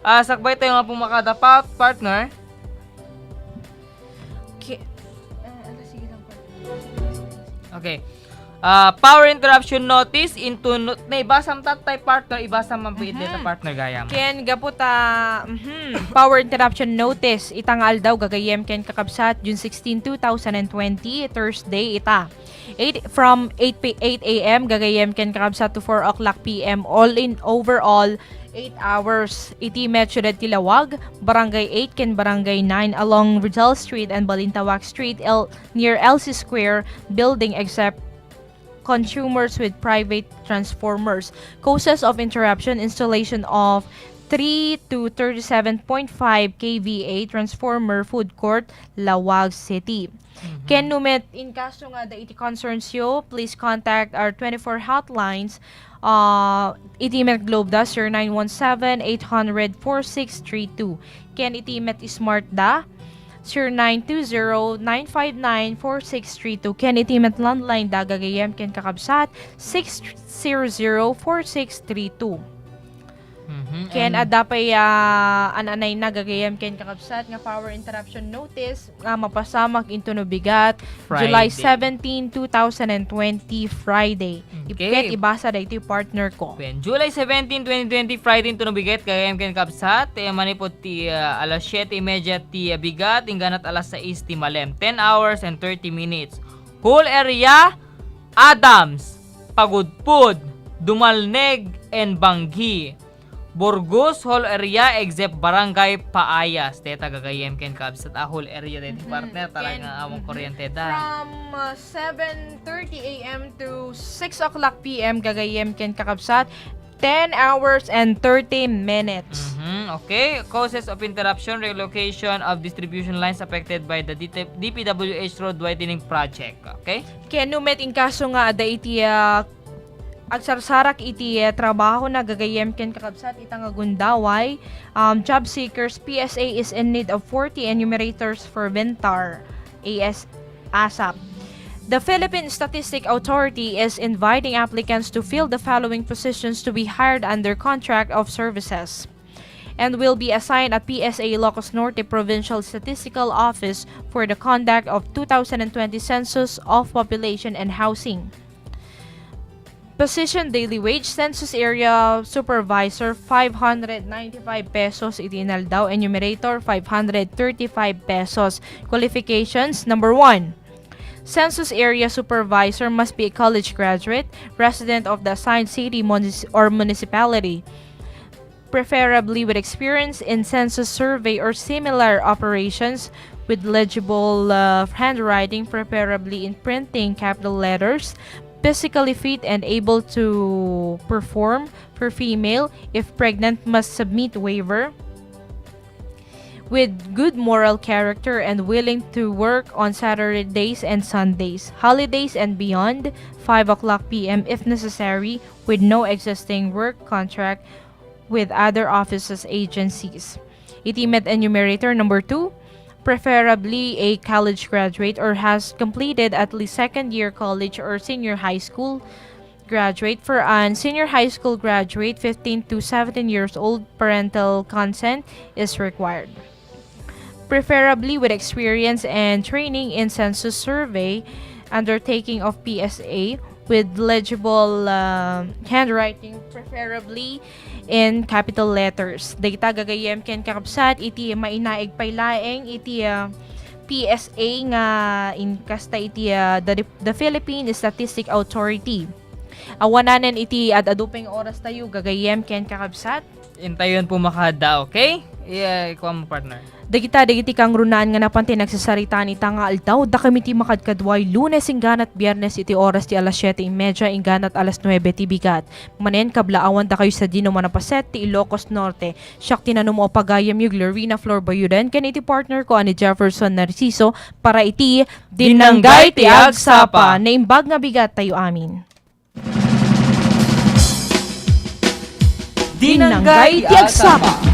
ah, sakbay tayo nga pumakadapat, partner. Ki-, ah, ala, sige lang, partner. Okay. Ah, power interruption notice into no-, na ibasam tattay, partner, ibasam man po iti Mhm. partner gayam. Ken gapu ta, mhm, power interruption notice, ita nga aldaw gagayyem ken kakabsat, June sixteen, two thousand and twenty, Thursday ita. Eight, from eight p-, eight A M gagayyem ken kakabsat to four o'clock P M, all in overall, eight hours. Iti met siudad ti Laoag, Barangay eight ken Barangay nine along Rizal Street and Balintawak Street, L-, near L C Square building, except consumers with private transformers. Causes of interruption, installation of three to thirty-seven point five K V A transformer, food court, Laoag City. Mhm. Ken no met in kaso nga adda iti concerns yo, please contact our twenty-four hotlines. Uh, iti met Globe da, zero nine one seven, eight hundred, four six three two. Ken iti met Smart da, zero nine two zero, nine five nine, four six three two. Ken iti met landline da gagayyem ken kakabsat, six zero zero, four six three two. Mhm, Ken and adda pay, ah, an-anay na gagayyem ken kakabsat nga power interruption notice nga mapasamak into no bigat, July Friday. seventeen, two thousand and twenty, Friday. Ib-, Okay. Ket ibasa daytoy partner ko. Wen, July seventeen, twenty twenty, Friday into no bigat, gagayyem ken kabsat, eh, manipud ti, ah, alas siete y media ti, ah, bigat, ingganat alas sais ti malem. Ten hours and thirty minutes. Whole area, Adams, Pagudpud, Dumalneg, and Banggi. Burgos, whole area except Barangay Paayas. Deta gagayyem ken kabsat a whole area deti Mhm. partner. Talaga Ken, nga among mhm. kuryente da. From, uh, seven thirty A M to six o'clock P M gagayyem ken kakabsat. Ten hours and thirty minutes. Mhm. Okay. Causes of interruption, relocation of distribution lines affected by the D T, D P W H road widening project. Okay? Ken no met in kaso nga adda iti, ah, agsarsarak iti, ah, trabaho na gagayyem ken kakabsat ita nga gundaway, um, job seekers, P S A is in need of forty enumerators for Ventar, A S, ASAP. The Philippine Statistic Authority is inviting applicants to fill the following positions to be hired under contract of services and will be assigned at P S A Ilocos Norte Provincial Statistical Office for the conduct of two thousand and twenty Census of Population and Housing. Position daily wage, Census Area Supervisor, five hundred ninety-five pesos iti inaldaw, enumerator, five hundred thirty-five pesos. Qualifications, number one, Census Area Supervisor must be a college graduate, resident of the assigned city, munis-, or municipality, preferably with experience in census survey or similar operations, with legible, uh, handwriting, preferably in printing capital letters, physically fit and able to perform, for female, if pregnant, must submit waiver, with good moral character and willing to work on Saturdays and Sundays, holidays and beyond, five o'clock P M if necessary, with no existing work contract with other offices, agencies. Iti met enumerator number two, preferably a college graduate or has completed at least second year college or senior high school, graduate. For an senior high school graduate, fifteen to seventeen years old, parental consent is required. Preferably with experience and training in census survey, undertaking of P S A with legible uh, handwriting, preferably in capital letters. Dayta gagayyem ken kakabsat iti mainaig pay laeng iti uh, P S A nga inkasta iti uh, the, the Philippine Statistic Authority. Awananen iti ad-adu pay nga oras tayo, gagayyem ken kakabsat. Intayon po makada, okay? Iya, ikuha mo, partner. Dagita dagiti kangrunaan nga napan ti nagsasaritaan ita nga aldaw, dakami ti makadkaduay Lunes ingganat Biyernes iti oras ti alas siete y media ingganat alas nuebe ti bigat. Manen, kablaawan dakayo sadino manapaset ti Ilocos Norte. Siak ti nanumo a pagayamyo, Glorina Flor Bayuden, ken iti partner ko a ni Jefferson Narciso para iti Dinanggay ti Agsapa. Naimbag nga bigat tayo amin. Dinanggay ti Agsapa.